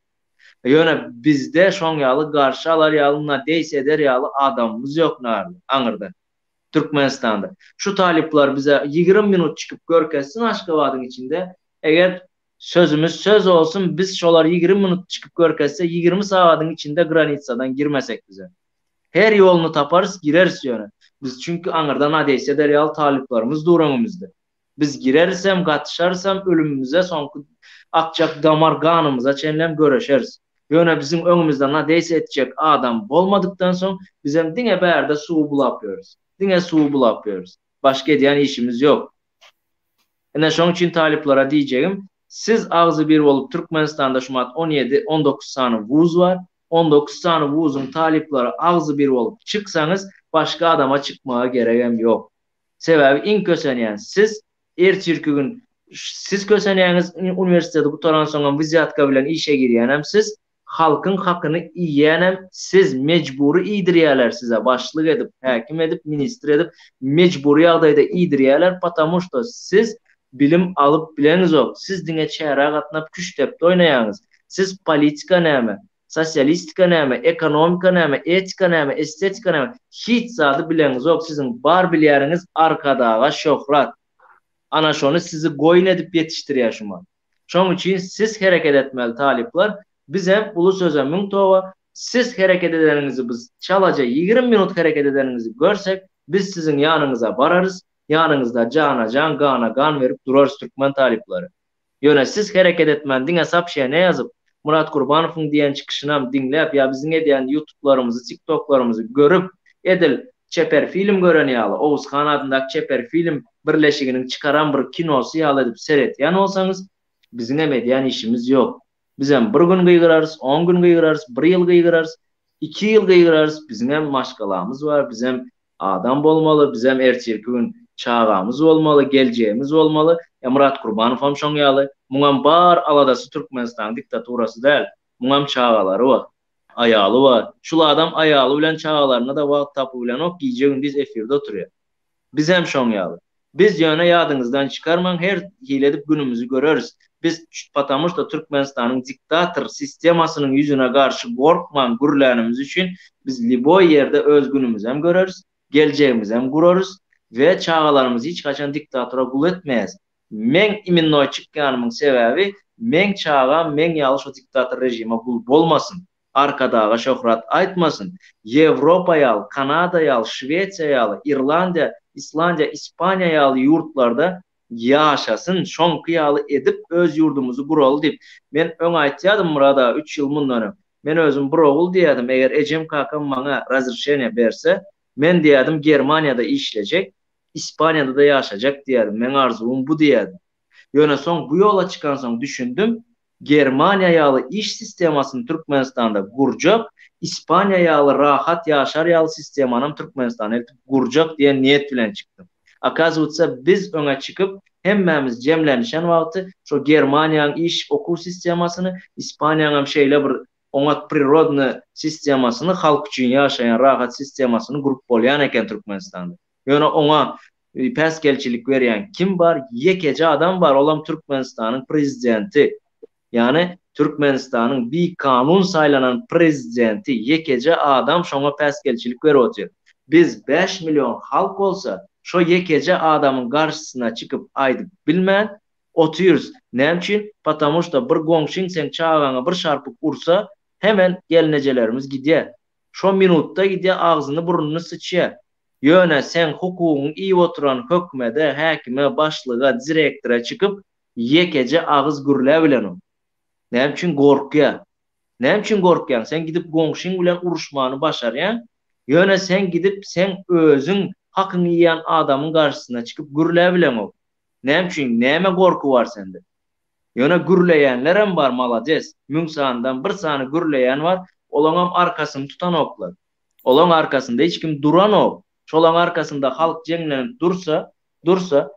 Ýöne bizde şoň ýaly garşy alar ýaly nadeýs eder ýaly adamymyz ýok narly aňyrda. Türkmenistanda. Şu talyplar bize 20 minut çykyp görkezsin Aşgabadyň içinde eger sözümiz söz bolsun biz şolar 20 minut çykyp görkezse 20 sagadyň içinde granitsadan girmesek bize. Her ýoluny taparys gireris ýöne. Biz çünki aňyrda nadeýs eder ýaly talyplarymyz dur öňümizde. Biz girerisem, gatyşarysam, ölümimize soňky akjak damar ganymyza çenlem göreşeris. Ýöne biziň öňümizde nadeýs etjek adam bolmadykdan soň bizem diňe bärde suwy bulap ýörüs. Diňe suwy bulap ýörüs. Başga edýän işimiz ýok. Ine şoň üçin talyplara diýjegim, siz agzybir bolup Türkmenistanda şumat 17, 19 sany wuz bar. 19 sany wuzuň talyplary agzybir bolup çyksaňyz başga adama çykmaga geregem ýok. Sebäbi iň kösenýän siz, ertirki gün siz kösenýäňiz, uniwersiteti gutaransoňam wzýatka bilen işe girýänem siz, halkyň hakyny iýýänem siz, mejbury iýdirýäler size başlyk edip, häkim edip, ministr edip mejbury ýagdaýda iýdirýäler, patamu şto siz bilim alyp bileňizok, siz diňe çärä gatnap küştdepdi oýnaýaňyz, siz politika näme, Sosialistika näme, ekonomika näme, etika näme, estetika näme, hiç zady bileňizok, siziň bar bilýäniňiz Arkadaga şöhrat. Ana şony sizi goýun edip ýetişdirýär şumat. Şoň üçin siz hereket etmeli talyplar, bizem uly söze müň toba, siz hereket edeniňizi biz çalaja 20 minut hereket edeniňizi görsek, biz siziň ýanyňyza bararys, ýanyňyzda jana jan, gana gan berip durarys türkmen talyplary. Ýöne siz hereket etmän diňe sapşene ýazyp, Myrat Gurbanowyň diýen çykyşynam diňläp ýa biziň edýän ýutublarymyzy, tiktoklarymyzy görüp, edil çeper film gören ýaly, Oguzhan adyndaky çeper film birleşiginiň çykaran bir kinosy ýaly edip seretýän bolsaňyz, biziňem edýän işimiz ýok. Bizem bir gün gygyrarys, on gün gygyrarys, bir ýyl gygyrarys, iki ýyl gygyrarys, biziňem maşgalamyz bar, bizem Adam bolmaly, bizem ertirki gün çagamyz bolmaly, geljegimiz bolmaly. E Myrat Gurbanowam şoň ýaly. Muňam bar aladasy Türkmenistanyň diktaturasy däl. Muňam çagalary bar. Aýaly bar. Şul adam aýaly bilen çagalaryna-da wagt tapybilenok, gije-gündiz efirde oturýar. Bizem şoň ýaly. Biz ýöne ýadyňyzdan çykarmaň her hili edip günümizi göreris. Biz patamu şto Türkmenistanyň diktator sistemasynyň ýüzüne garşy gorkman gürlänimiz üçin biz liboý ýerde öz günümizem göreris, geljegimizem gurarys we çagalarymyzy hiç haçan diktatora gul etmeýäs. Meň iminnoý çykýanymyň sebäbi meň çagam meň ýaly şo diktator režime gul bolmasyn. Arkadaga şöhrat aýtmasyn, Ýewropa ýaly, Kanada ýaly, Şwesiýa ýaly, Irlandiýa, Islandiýa, Ispaniýa ýaly ýurtlarda ýaşasyn, şoňky ýaly edip öz ýurdumyzy guraly diýip. Men öň aýtýadym Myrat aga üç ýyl mundan öň. Men özüm bir ogul diýýädim, eger ejem kakam maňa razrişeniýa berse, men diýýädim Germaniýada işlejek, Ispaniýada-da ýaşajak diýýädim, meň arzuwym bu diýýädim. Ýöne soň bu ýola çykansoň düşündim, Germaniýa ýaly iş sistemasyny Türkmenistanda gurjak, Ispaniýa ýaly rahat ýaşar ýaly sistemanam Türkmenistana eltip gurjak diýen niýet bilen çykdym. Okazywtsa biz öňe çykyp hemmämiz jemlenişen wagty şo Germaniýaň iş okuw sistemasyny, Ispaniýaňam şeýle bir oňat prirodny sistemasyny halk üçin ýaşaýan rahat sistemasyny gurup bolýan eken Türkmenistanda. Ýöne oňa päsgelçilik berýän kim bar? Ýekeje adam bar, olam Türkmenistanyň prezidenti. Ýagny Türkmenistanyň bikanun saýlanan prezidenti ýekeje adam şoňa päsgelçilik berip otyr. Biz 5 million halk bolsa, şo ýekeje adamyň garşysyna çykyp aýdyp bilmän otyrys. Näme üçin? Patamu şda bir goňşyň seň çagaňa bir şarpyk ursa, hemen gelnejelerimiz gidýär. Şo minutda gidýär agzyny burnuny syçýar. Ýöne seň hukugyňy iýip oturan hökmede, häkime, başlyga, direktora çykyp ýekeje agyz gürläbilenok. Näme üçin gorkýa? Näme üçin gorkýaň? Sen gidip goňşyň bilen uruşmany başarýaň, ýöne sen gidip seň özüň hakyňy iýen adamyň garşysyna çykyp gürläbileňok. Näme üçin? Näme gorky bar sende? Ýöne gürleýänlerem bar malades, müň sanydan bir sany gürleýän bar, olaňam arkasyny tutanoklar. Olaň arkasynda hiç kim duranok. Şolaň arkasynda halk jemlenip dursa, dursa,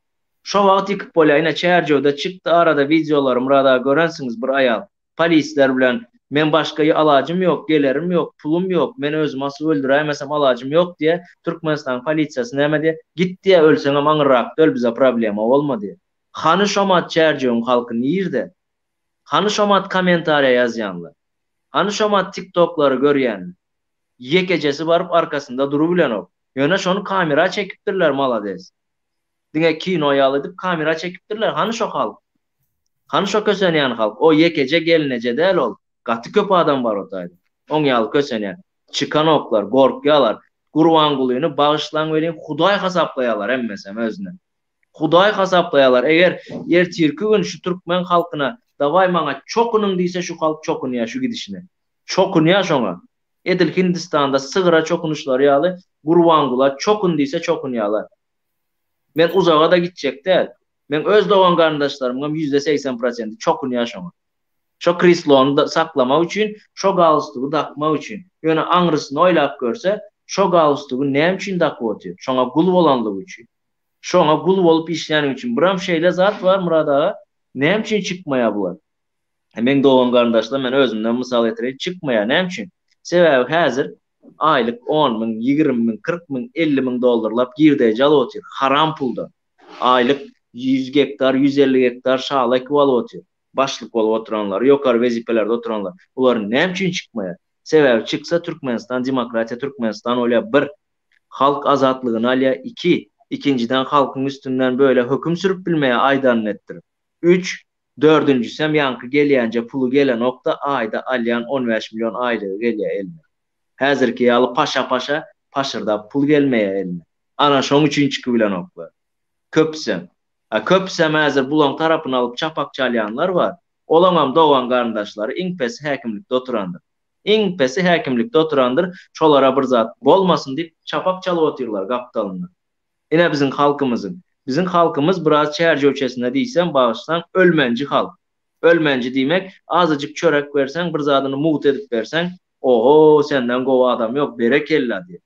şo wagt ýykyp bolýar. Ine Çärjewde çykdy arada wideolary Myrat aga görensiňiz bir aýal polisler bilen men başga alajym ýok, gelerim ýok, pulum ýok, men özümi asyp öldüräýmesem alajym ýok diýýär. Türkmenistanyň polisiýasy näme diýýär? Git diýýär ölseňem aňyrrakda öl bize problema bolma diýýär. Hany şomat Çärjewiň halky nirde? Hany şomat kommentariýa ýazýanlar? Hany şomat tiktoklary görýänler? Ýekejesi baryp arkasynda durubilenok. Ýöne şony kamera çekipdirler malades. Diňe kino ýaly edip kamera çekipdirler. Hany şo halk? Hany şo kösenýän halk? O ýekeje gelneje däl ol. Gaty köp adam bar o taýda. Oň ýaly kösenýän. Çykanoklar, gorkýalar. Gurbangulyny bagyşlaň welin hudaý hasaplaýalar hemmesem özüne. Hudaý hasaplaýalar. Eger ertirki gün şu türkmen halkyna dawaý maňa çokunyň diýse şu halk çokunýa şu gidişine. Çokunýa şoňa. Edil Hindistanda sygyra çokunyşlary ýaly Gurbangula çokun diýse çokunýalar. Men uzaga-da gitjek däl. Meň öz dogan garyndaşlarymyňam 80% prosenti çokunýa şoňa. Şo kreslony saklamak üçin, şo galstugy dakmak üçin. Ýöne aňrysyny oýlap görse, şo galstugy näme üçin dakyp otyr? Şoňa gul bolanlygy üçin. Şoňa gul bolup işläni üçin. Biram şeýle zat bar Myrat aga, näme üçin çykmaýar bular? Meň dogan garyndaşlarym, men özümden mysal getireýin, çykmaýar. Näme üçin? Sebäbi häzir aýlyk on müň, 20 müň, 40 müň, 50 müň dollarlap girdeji alyp otyr. Haram puldan. Aýlyk 100 gektar, 150 gektar şaly ekip alyp otyr. Başlyk bolup oturanlar, ýokary wezipelerde oturanlar. Bular näme üçin çykmaýar? Sebäbi çyksa Türkmenistan demokratiýa Türkmenistan bolýar bir. Halk azatlygyny alýar iki. Ikinjiden halkyň üstünden böyle höküm sürüp bilmeýär aýdanyny etdirip. Üç. Dördünjisem ýaňky gelýänje puly gelenokda aýda alýan 15 million aýlygy gelýär eline. Häzirki ýaly paşa-paşa paşyrdap pul gelmeýär eline. Ana şoň üçin çykybilenoklar. Köpüsem. A köpüsem häzir bulaň tarapyny alyp çapak çalýanlar bar. Olaňam dogan garyndaşlary iň pesi häkimlikde oturandyr. Iň pesi häkimlikde oturandyr, şolara bir zat bolmasyn diýip çapak çalyp otyrlar gapdalyndan. Ine biziň halkymyzyň. Biziň halkymyz biraz çärjewçesine diýsem bagyşlaň ölmenji halk. Ölmenji diýmek azajyk çörek berseň bir zadyny mugt edip berseň oho senden gowy adam ýok berekella diýer.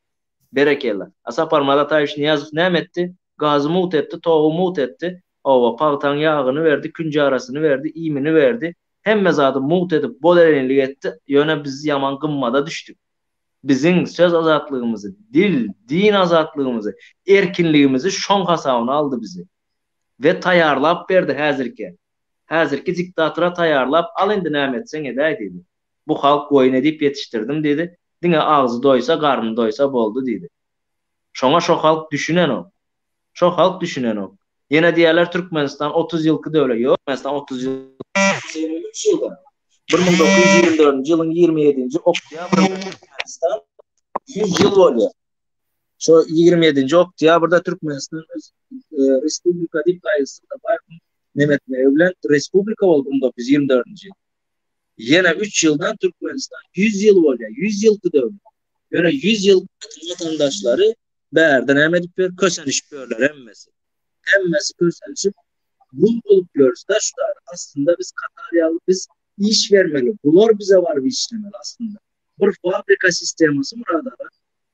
Berekella. A Saparmyrat Ataýewiç Nyýazow näme etdi? Gazy mugt etdi, togy mugt etdi. Hawa, pagtaň ýagyny berdi, künji arasyny berdi, iýmini berdi. Hemme zady mugt edip, bol-elinlik etdi. Ýöne biz ýaman gymmada düşdük. Biziň söz azatlygymyzy, dil, din azatlygymyzy, erkinligimizi şoň hasabyna aldy bizi. We taýýarlap berdi häzirki. Häzirki diktatora taýýarlap, al indi näme etseň edäý diýdi. Bu halk goýun edip ýetişdirdim diýdi. Diňe agzy doýsa, garny doýsa boldy diýdi. Şoňa şo halk düşünenok. Şo halk düşünenok. Ýene diýýärler Türkmenistan 30 ýylky döwlet. Ýok, Türkmenistan 30 ýyl 23 ýylda. 1924-nji ýylyň 27-nji oktýabrynda Türkmenistan 100 ýyl bolýar. Şo 27-nji oktýabrda Türkmenistan öz e, respublika diýip gaýgysyz baýryň nemetmegi bilen respublika boldy 1924-nji ýyl. Ýene 3 ýyldan Türkmenistan 100 ýyl bolýar. 100 ýylky döwlet. Ýöne 100 ýyl watandaşlary bärde näme edip ýör? Kösenişip ýörler hemmesi. Hemmesi kösenişip gul bolup ýörüs-de şu taýda. Aslynda biz Katar ýaly biz iş bermeli. Bular bize baryp işlemeli aslynda. Bir fabrika sistemasy Myrat aga.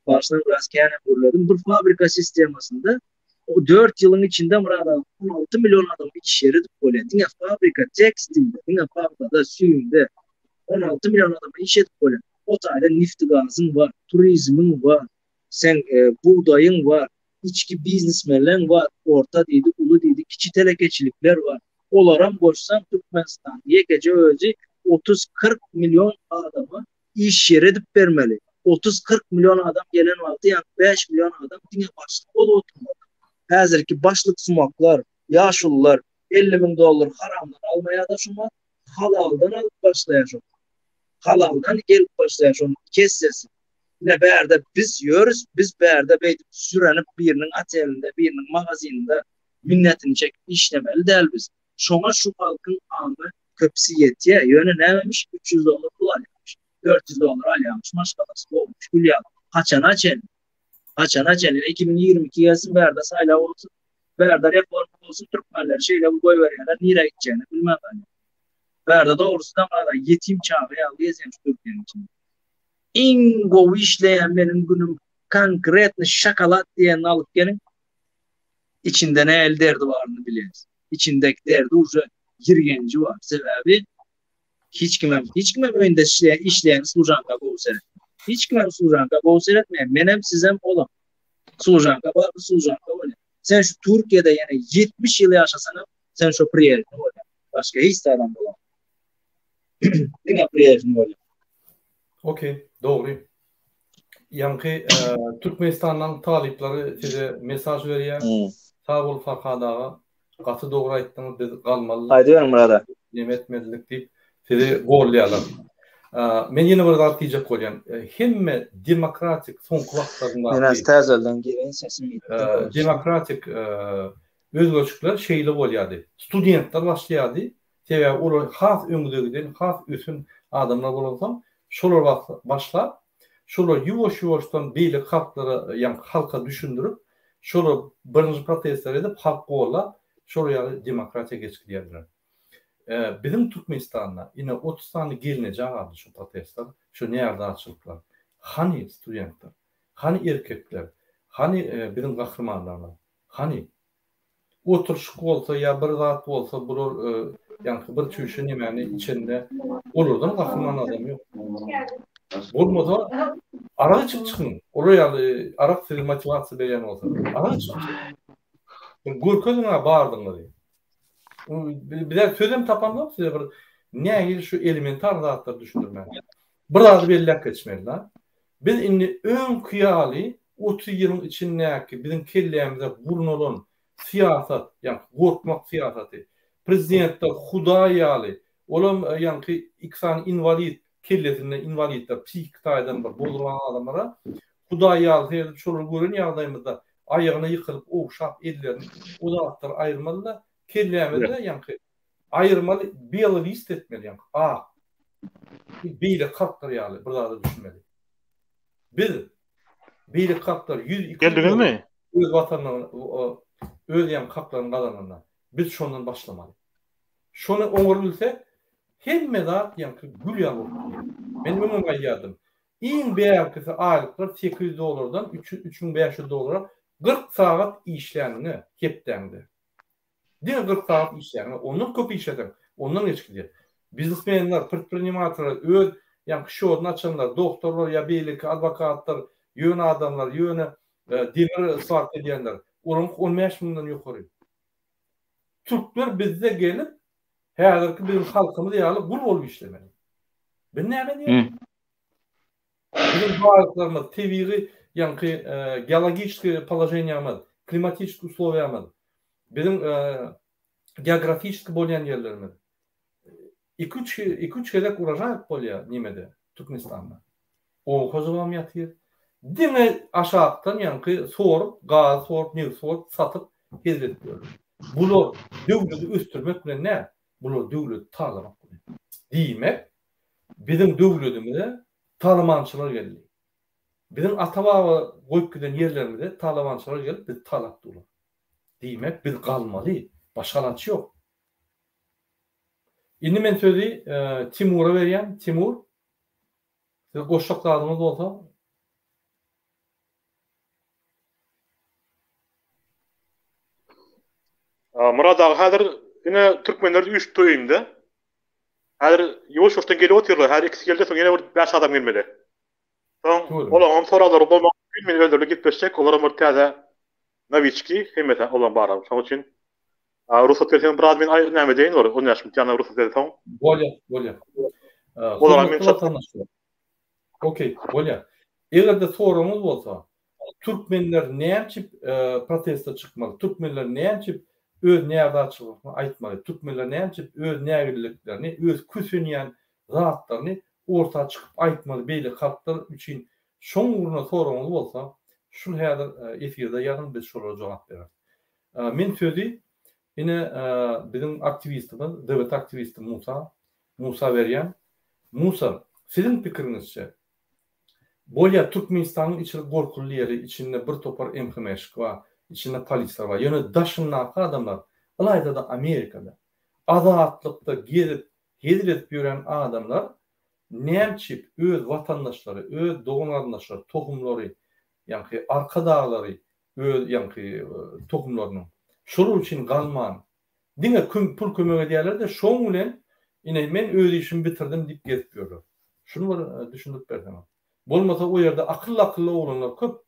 Başdan biraz kän hem gürledim. Bir fabrika sistemasynda o 4 ýylyň içinde Myrat aga 16 million adam iş ýeri edip bolýar. Diňe fabrika tekstilde, diňe pagtada, süýümde 16 million adama iş edip bolýar. O taýda nifti-gazyň bar, turizmiň bar, seň e, bugdaýyň bar, içki biznesmenleň bar, orta diýdi, uly diýdi, kiçi telekeçilikler bar. Olaram goşsaň Türkmenistan ýekeje özi 30-40 million adama iş ýeri edip bermeli. 30-40 million adam gelen wagty ýa 5 million adam diňe başlyk bolup oturmaly. Häzirki başlyk sumaklar, ýaşulular 50 müň dollar haramdan almaýar-da şumat, halaldan alyp başlaýar şol. Halaldan gelip başlaýar şonuň iki essesi. Ine bärde biz ýörüs, biz bärde beýdip sürenip biriniň otelinde, biriniň magazininde minnetini çekip işlemeli däl biz. Şoňa şu halkyň aňy köpüsi ýetýär. Ýöne nämemiş 300 dollar pul alýarmyş. 400 dollar alýarmyş maşgalasy gowumyş gül ýaly. Haçana çenli? Haçana çenli? 2022 gelsin bärde saýlaw bolsun. Bärde reforma bolsun türkmenleri şeýle bir goýberýärler nirä gitjegini bilmän galýar. Bärde dogrusy da gara ýetim çaga ýaly gezýän şu Türkiýäniň içinde. Iň gowy işleýän meniň günüm konkretny şokolad diýenini alyp geliň. Içinde nähili derdi baryny bilýäs. Içindeki derdi uje ýirgenji bar. Sebäbi hiç kimem hiç kimem öýünde işleýän işleýän služanka gowy seretmeýär. Hiç kimem služanka gowy seretmeýär. Menem sizem olam. Služanka bar, služanka bolýar. Sen şu Türkiýede ýene 70 ýyl ýaşasaňam. Sen şo priýežni bolýaň. Başga hiç zadam bolamok. Diňe priýežni bolýaň. Okey, dogry. Ýaňky Türkmenistandan talyplary size mesaj berýär. Sag bol Farhad aga. Gaty dogry aýtdyňyz biz galmalydyk. Aýdyberiň Myrat aga. Neme etmelidik diýip sizi gollaýarlar. Men ýene bir zat diýjek bolýan. Hemme demokratik soňky wagtlaryndaky Men az täzelden gireýin sesim gitdi. Demokratik özgerişikler şeýle bolýardy. Studentler başlaýardy. Sebäbi olar has öňde giden, has ösen adamlar bolansoň, şolar başlap, şolar ýuwaş-ýuwaşdan beýleki halklara, ýaňky halka düşündirip, şolar birinji protestleri edip, halk gollap, şolar ýaly demokratiýa geçip gidýärdiler. Biziň Türkmenistanda ine 30 sany gelneje galdy şu protestler, şu närazyçylyklar. Hany studentler? Hany erkekler? Hany biziň gahrymanlarymyz? Hany? Oturyşyk bolsa ýa bir zat bolsa bular ýaňky bir çüýşe nemäni içende olardan gahryman adam ýok. Bolmasa arak içip çykyň. Olar ýaly arak size motiwasiýa berýän bolsa arak içip çykyň. Görkeziň-ä bardygyňyzy. Bize sözem tapanok size bir nähili şu elementar zatlary düşündirmäge. Bir zady belläp geçmeli-da. Biz indi öňki ýaly 30 ýylyň içindäki biziň kellämize gurnalan syýasat, ýaňky gorkmak syýasaty, prezidentler hudaý ýaly, olam ýaňky iki sany inwalid, kellesinde inwalidler, psihiki taýdan bir bozulan adamlara hudaý ýaly seredip şolary gören ýagdaýymyzda aýagyna ýykylyp ogşap ellerini o zatlary aýyrmaly-da, kellämizde ýaňky Aýyrmaly bely list etmeli ýaňky ak. Beýleki halklar ýaly bir zada düşünmeli. Biz beýleki halklar 102 Geldiňizmi? Öz watanyny öz ýaňky haklaryny gazananda biz şondan başlamaly. Şony oňarybilsek hemme zat ýaňky gül ýaly bolup gider. Men öňem aýdýardym. Iň bärkisi aýlyklar 800 dollardan 3500 dollara 40 sagat işläniňe hepdäňde. Diňe 40 sagat işläňde, ondan köp işleseň, ondan geçip gidýär. Biznesmenler, predprinimatorlar, öz ýaňky şodyny açanlar, doktorlar ýa beýleki adwokatlar, ýöne adamlar, ýöne demir swarka edýänler, olaryňky 15 müňden ýokary. Türkler bizde gelip, häzirki biziň halkymyz ýaly gul bolup işlemeli. Biz näme edýäris? Biziň baýlyklarymyz, tebigy ýaňky geologiçeskiý položeniýamyz, klimatiçeskiý uslowiýamyz, biziň geografiçeskiý bolýan ýerlerimiz iki-üç iki-üç gezek uražaý alyp bolýar nemede, Türkmenistanda. Oba hojalygam ýatyr. Diňe aşakdan ýaňky sorup, gazy sorup, nebiti sorup, satyp hezil edip ýörler. Bular döwleti ösdürmek bilen däl, bular döwleti talamak bilen. Diýmek, Biziň döwletimize talamançylar geldi. Biziň ata-baba goýup giden ýerlerimize talamançylar gelip bizi talap durlar. Diýmek biz galmaly, başga alaç ýok. Indi men sözi Timura berýän. Timur, siz goşjak zadyňyz bolsa. Myrat aga häzir ine türkmenler üýşüpdi öýümde. Häzir ýuwaş-ýuwaşdan gelip otyrlar. Häzir ikisi geldi, soň ýene bir bäş adam gelmeli. Soň olaryň hem soraglary bolmak mümkin, men özleri bilen gepleşjek. Olaram bir täze nowiçki, hemmesi olaryň bary. Şonuň üçin rugsat berseň biraz men näme edeýin bir 15 minut ýanyna rugsat berseň. Bolýar, bolýar. Olara men Okey, bolýar. Eger-de soragyňyz bolsa, türkmenler näme proteste çykmaly, türkmenler näme öz närazyçylygyny aýtmaly, türkmenler näme öz nägileliklerini, öz kösenýän zatlaryny orta çykyp aýtmaly beýleki halklar üçin şoň ugruna soragyňyz bolsa, şul häzir efirde ýazyň biz şolara jogap bereris. Men sözi ine biziň aktiwistimiz, DWT aktiwisti Musa, Musa berýän. Musa, siziň pikiriňizçe, bolýa Türkmenistanyň içeri gorkuly ýeri, içinde bir topar MHM-şik bar, içinde polisler bar, ýöne daşyndaky adamlar, ylaýta-da Amerikada, azatlykda gezip, hezil edip ýören adamlar nämçip öz watandaşlary, öz dogan-garyndaşlary, tohumlary, ýaňky arkadaglary öz ýaňky tohumlarynyň şolar üçin galman, Diňe pul kömek edýärler-de, şoň bilen ine men öz işimi bitirdim diýip gezip ýörler. Şuny bir düşündirip berseňiz. Bolmasa o ýerde akylly-akylly oglanlar köp,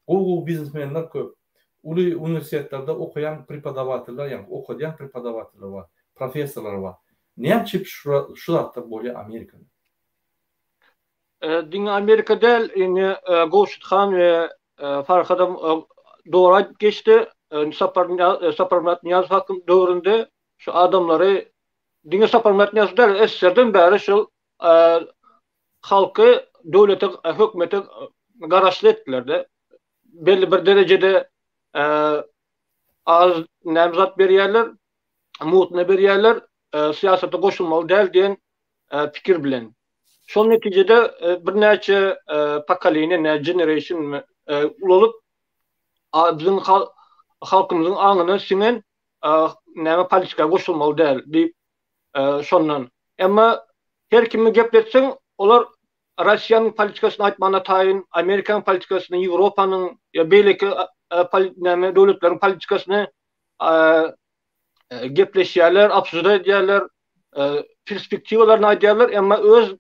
gowy-gowy biznesmenler köp. Uly uniwersitetlerde okaýan prepodawateller, ýagny okadýan prepodawateller bar, professorlar bar. Näme üçin şu zatlar bolýar Amerikada? Diňe Amerika däl, indi Gowşut han we Farhadam dogry aýdyp geçdi. Sapar Saparmyrat Nyýazow hakym döwründe şu adamlary diňe Saparmyrat Nyýazow däl, SSR-den bäri şol halky döwlete, hökümete garaşly etdiler-de. Belli bir derejede az näme zat berýärler, mugtuna berýärler, syýasata goşulmaly däl diýen pikir bilen. Şol netijede birnäçe pokoleniýa, nä generation ulalyp, biziň halkymyzyň aňyna siňen näme politika goşulmaly däl diýip şondan. Emma her kimi gepletseň, olar Russiýanyň politikasyny aýtmana taýyn, Amerikanyň politikasyny, Ýewropanyň ýa beýleki näme döwletleriň politikasyny gepleşýärler, obsuzdat edýärler, perspektiwalaryny aýdýarlar, emma öz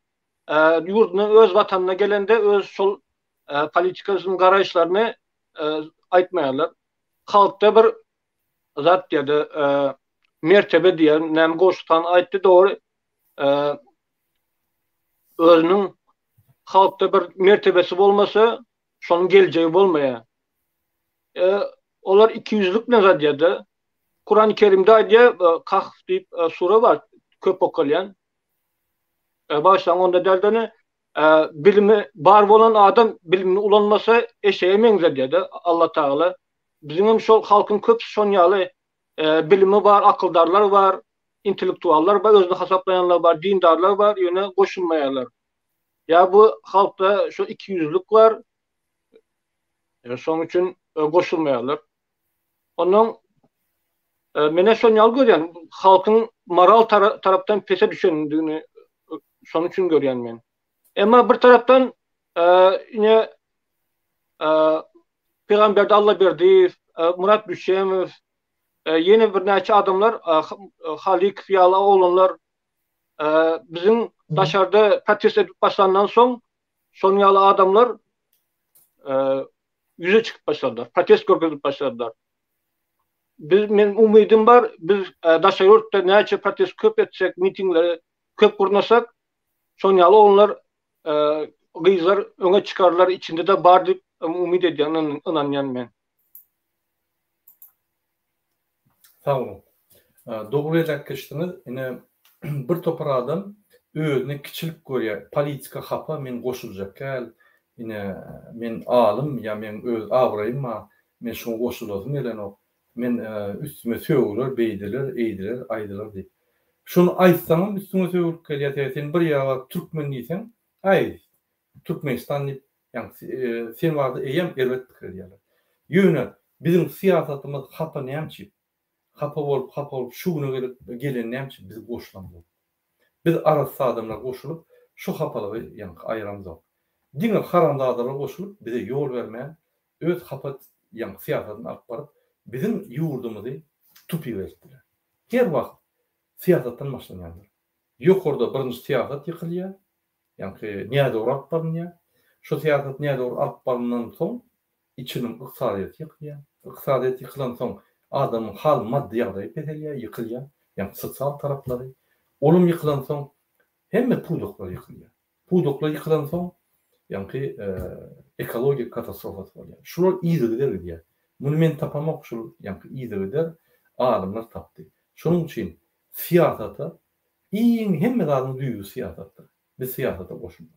ýurduna, öz watanyna gelende öz şol politikasynyň garaýyşlaryny aýtmaýarlar. Halkda bir zat diýýär-de, mertebe diýýär, näme Gowşut han aýtdy dogry. Özüniň halkda bir mertebesi bolmasa, şonuň geljegi bolmaýar. Olar ikiýüzlük bilen zat diýýär-de. Kurany Kerimde aýdýar, Kahf diýip sure bar, köp okalýan. Bagyşlaň, onda däl-de, bilimi bar bolan adam bilimini ulanmasa eşege meňzedýär-de Allah Tagala. Biziňem şol halkyň köpüsi şon ýaly bilimi bar, akyldarlar bar, intellektuallar bar, özüni hasaplaýanlar bar, dindarlar bar, ýöne goşulmaýarlar. Ýa bu halkda şo ikiýüzlük bar, şonuň üçin goşulmaýarlar. Ondan menä şon ýaly görýän, halkyň moral tarapdan pese düşendigini şonuň üçin görýän men. Emma bir tarapdan ine Pygamberdi Allaberdiýew, Murat Düşemow, ýene birnäçe adamlar Halykow ýaly oglanlar biziň daşarda protest edip başlandan soň şonuň ýaly adamlar ýüze çykyp başladylar, protest görkezip başladylar. Biz men umydym bar, biz daşary ýurtda näçe protest köp etsek, mitingleri köp gurnasak, şonuň ýaly oglanlar, gyzlar öňe çykarlar, içinde-de bar diýip umyt edýän, ynanýan men. Sag boluň. Dogry belläp geçdiňiz. Ine, bir topar adam özüni kiçilik görýär. Politika hapa, men goşuljak däl. Ine, men alym ýa meň öz abraýym bar, men şuňa goşulasym gelenok. Men üstüme sögüler, beýdiler, eýdiler, aýdylar diýip. Şuny aýtsaňam üstüňe sögülip gelýär. Sebäbi sen bir ýere baryp türkmen diýseň, aý, Türkmenistan diýip, ýagny sen barada eýýäm erbet pikir edýärler. Ýöne biziň syýasatymyz hapa näme üçin? Hapa bolup, hapa bolup şu güne gelip gelen näme üçin biz goşulamzok. Biz arassa adamlar goşulyp şu hapalygy ýaňky aýyramzok. Diňe haramzadalar goşulyp bize ýol bermän öz hapa ýaňky syýasatyny alyp baryp biziň ýurdumyzy tupik eltdiler. Her wagt syýasatdan başlanýandyr. Ýokarda birinji syýasat ýykylýar, ýaňky nädogry alyp barynýar. Şu syýasat nädogry alyp baryndan soň içiniň ykdysadyýeti ýykylýar. Ykdysadyýet ýykylansoň adamyň hal maddy ýagdaýy peselýär, ýykylýar, ýagny sosial taraplary. Olam ýykylansoň hemme pudaklar ýykylýar. Pudaklar ýykylansoň ýaňky ekologiýa katastrofasy bolýar. Şular yzygider gidýär. Muny men tapamok, şul ýaňky yzygider alymlar tapdy. Şonuň üçin syýasata iň hemme zadyň düýbi syýasatdyr. Biz syýasata goşulmaly.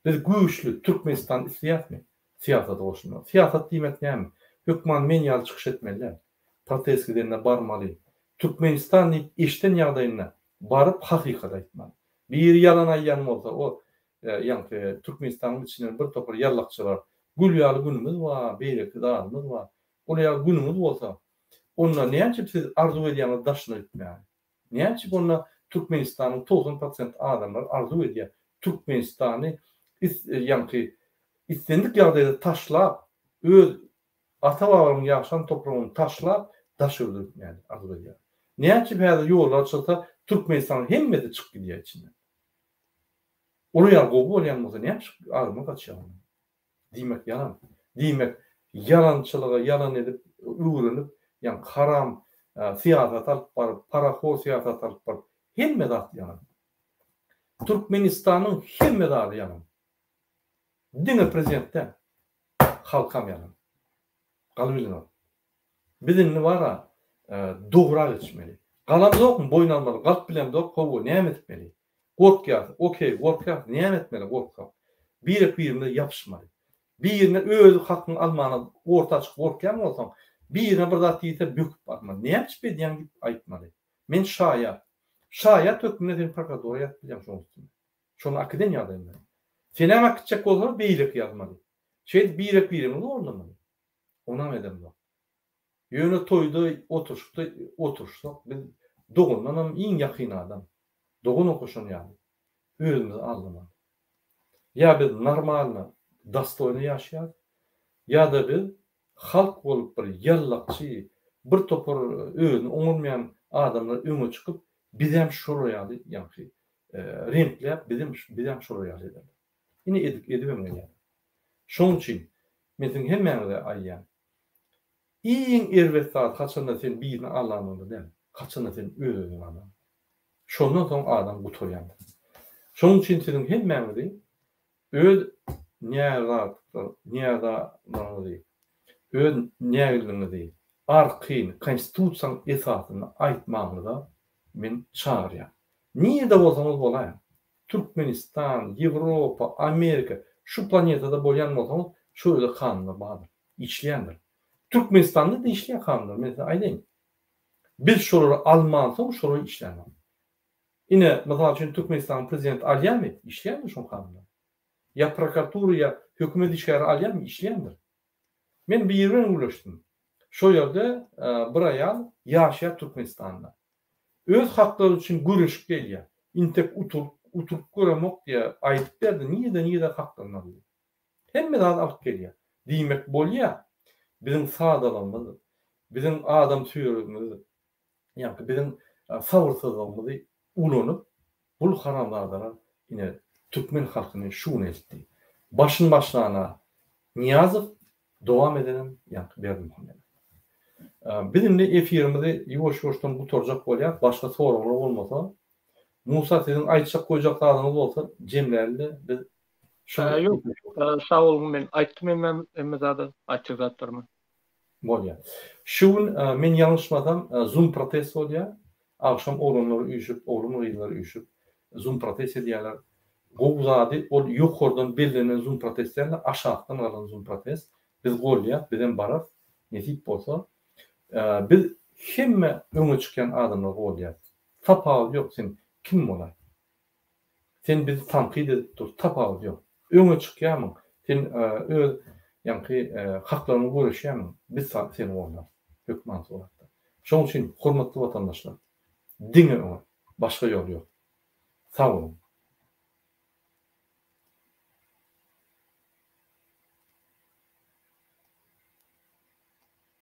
Biz güýçli Türkmenistan isleýäsmi? Syýasata goşulmaly. Syýasat diýmek näme? Hökman men ýaly çykyş etmeli däl. Protest gidende barmaly. Türkmenistan diýip eşden ýagdaýynda baryp hakykaty aýtmaly. Biri ýalan aýdýan bolsa o ýaňky Türkmenistanyň içinden bir topar ýallakçylar gül ýaly günümiz bar, beýleki zadymyz bar. Ol ýaly günüňiz bolsa onda näçe siz arzuw edýäňiz daşyna gitmäge? Näçe onda Türkmenistanyň 90 prosent adamlary arzuw edýär Türkmenistany ýaňky islendik ýagdaýda taşlap öz ata-babalaryň ýaşan topragyny taşlap daş ýurda gitmäni arzuw edýär. Näçe häzir ýollar açylsa Türkmenistanyň hemmesi çykyp gidýär içinden. Olar ýaly gowy bolýan bolsa näme üçin adamlar gaçýar ondan? Diýmek ýalan. Diýmek. Ýalançylyga ýalan edip öwrenip, ýaňky haram syýasat alyp baryp, parahor syýasat alyp baryp, hemme zat ýalan. Türkmenistanyň hemme zady ýalan. Diňe prezident däl, halkam ýalan. Galybilenok. Biz indi bara dogra geçmeli. Galamzokmy boýun almaly, galyp bilemzok, hawa, näme etmeli? Gorkýas, okey, gorkýas, näme etmeli gorksak? Birek-birimize ýapyşmaly. Birine öz hakyňy almana orta çykyp gorkýan bolsaň, birine bir zat diýse böküp barmaly. Näme üçin beýdýäň diýip aýtmaly. Men şaýat. Şaýat hökmünde seni prokuratura ýazyp bilýän şonuň üstüne. Şony akiden ýagdaýym bar. Senem akitjek bolsalar beýleki ýazmaly. Şeýdip birek-biriňi zorlamaly. Onam edemzok. Ýöne toýda oturyşykda oturyşsak biz dogandanam iň ýakyn adam. Dogan okaşan ýaly. Özümizi aldamaly. Ýa biz normalno, dostoýno ýaşaýarys, ýa-da biz halk bolup bir ýallakçy, bir topar özüni oňarmaýan adamlar öňe çykyp bizem şolar ýaly ýaňky reňkläp bizem bizem şolar ýaly ederler. Ine edip edibem gelýärler. Şonuň üçin men siziň hemmäňize aýdýan, iň erbet zat haçanda sen birini aldanyňda däl, haçanda sen öz-özüňi aldanyňda. Şondan soň adam gutarýandyr. Şonuň üçin siziň hemmäňizi öz närazylygyňyzy, öz nägilligiňizi arkaýyn Konstitusiýanyň esasynda aýtmagyňyza men çagyrýan. Nirde bolsaňyz bolaýyň. Türkmenistan, Ýewropa, Amerika, şu planetada bolýan bolsaňyz şo ýerde kanunlar bardyr, işleýändir. Türkmenistanda-da işleýär kanunlar, men size aýdaýyn. Biz şolary almansoň şolar işlänok. Ine, mysal üçin Türkmenistanyň prezidenti alýarmy? Işleýändir şoň kanunlary. Ýa prokuratura ýa hökümet işgäri alýarmy? Işleýändir. Men biri bilen gürleşdim. Şo ýerde bir aýal ýaşaýar Türkmenistanda. Öz haklary üçin göreşip gelýär. Intek utulyp, utulyp göremok diýýär, aýdyp berdi, nirede nirede haklaryny aldy. Hemme zady alyp gelýär. Diýmek bolýar, biziň sadalygymyz, biziň adamsöýerligimiz, ýaňky biziň sabyrsyzlygymyzy ulanyp, bul haramzadalar ine türkmen halkyny şu güne eltdi. Başyny başlana Nyýazow, dowam edenem ýaňky Berdimuhamedow. Biz indi efirimizi ýuwaş-ýuwaşdan gutarjak bolýas, başga soraglar bolmasa. Musa siziň aýtjak goýjak zadyňyz bolsa jemläli-de biz şu Ýok, sag boluň men aýtdym hemme hemme zady aýtjak zatlarymy. Bolýar. Şu gün men ýalňyşmasam zoom protest bolýar. Agşam oglanlar üýşüp, oglan-gyzlar üýşüp zoom protest edýärler. Gowy zady ol ýokardan bellenen zoom protest däl-de aşakdan galan zoom protest. Biz golýas, bizem bararys nesip bolsa. Biz hemme öňe çykýan adamlary golýas. Tapawudy ýok sen kim bolaý. Sen bizi tankyt edip dur, tapawudy ýok. Öňe çykýarmyň, sen öz ýaňky haklaryňa göreşýärmiň, biz seni goldarys. Hökman suratda. Şonuň üçin hormatly watandaşlar, diňe öňe, başga ýol ýok. Sag boluň.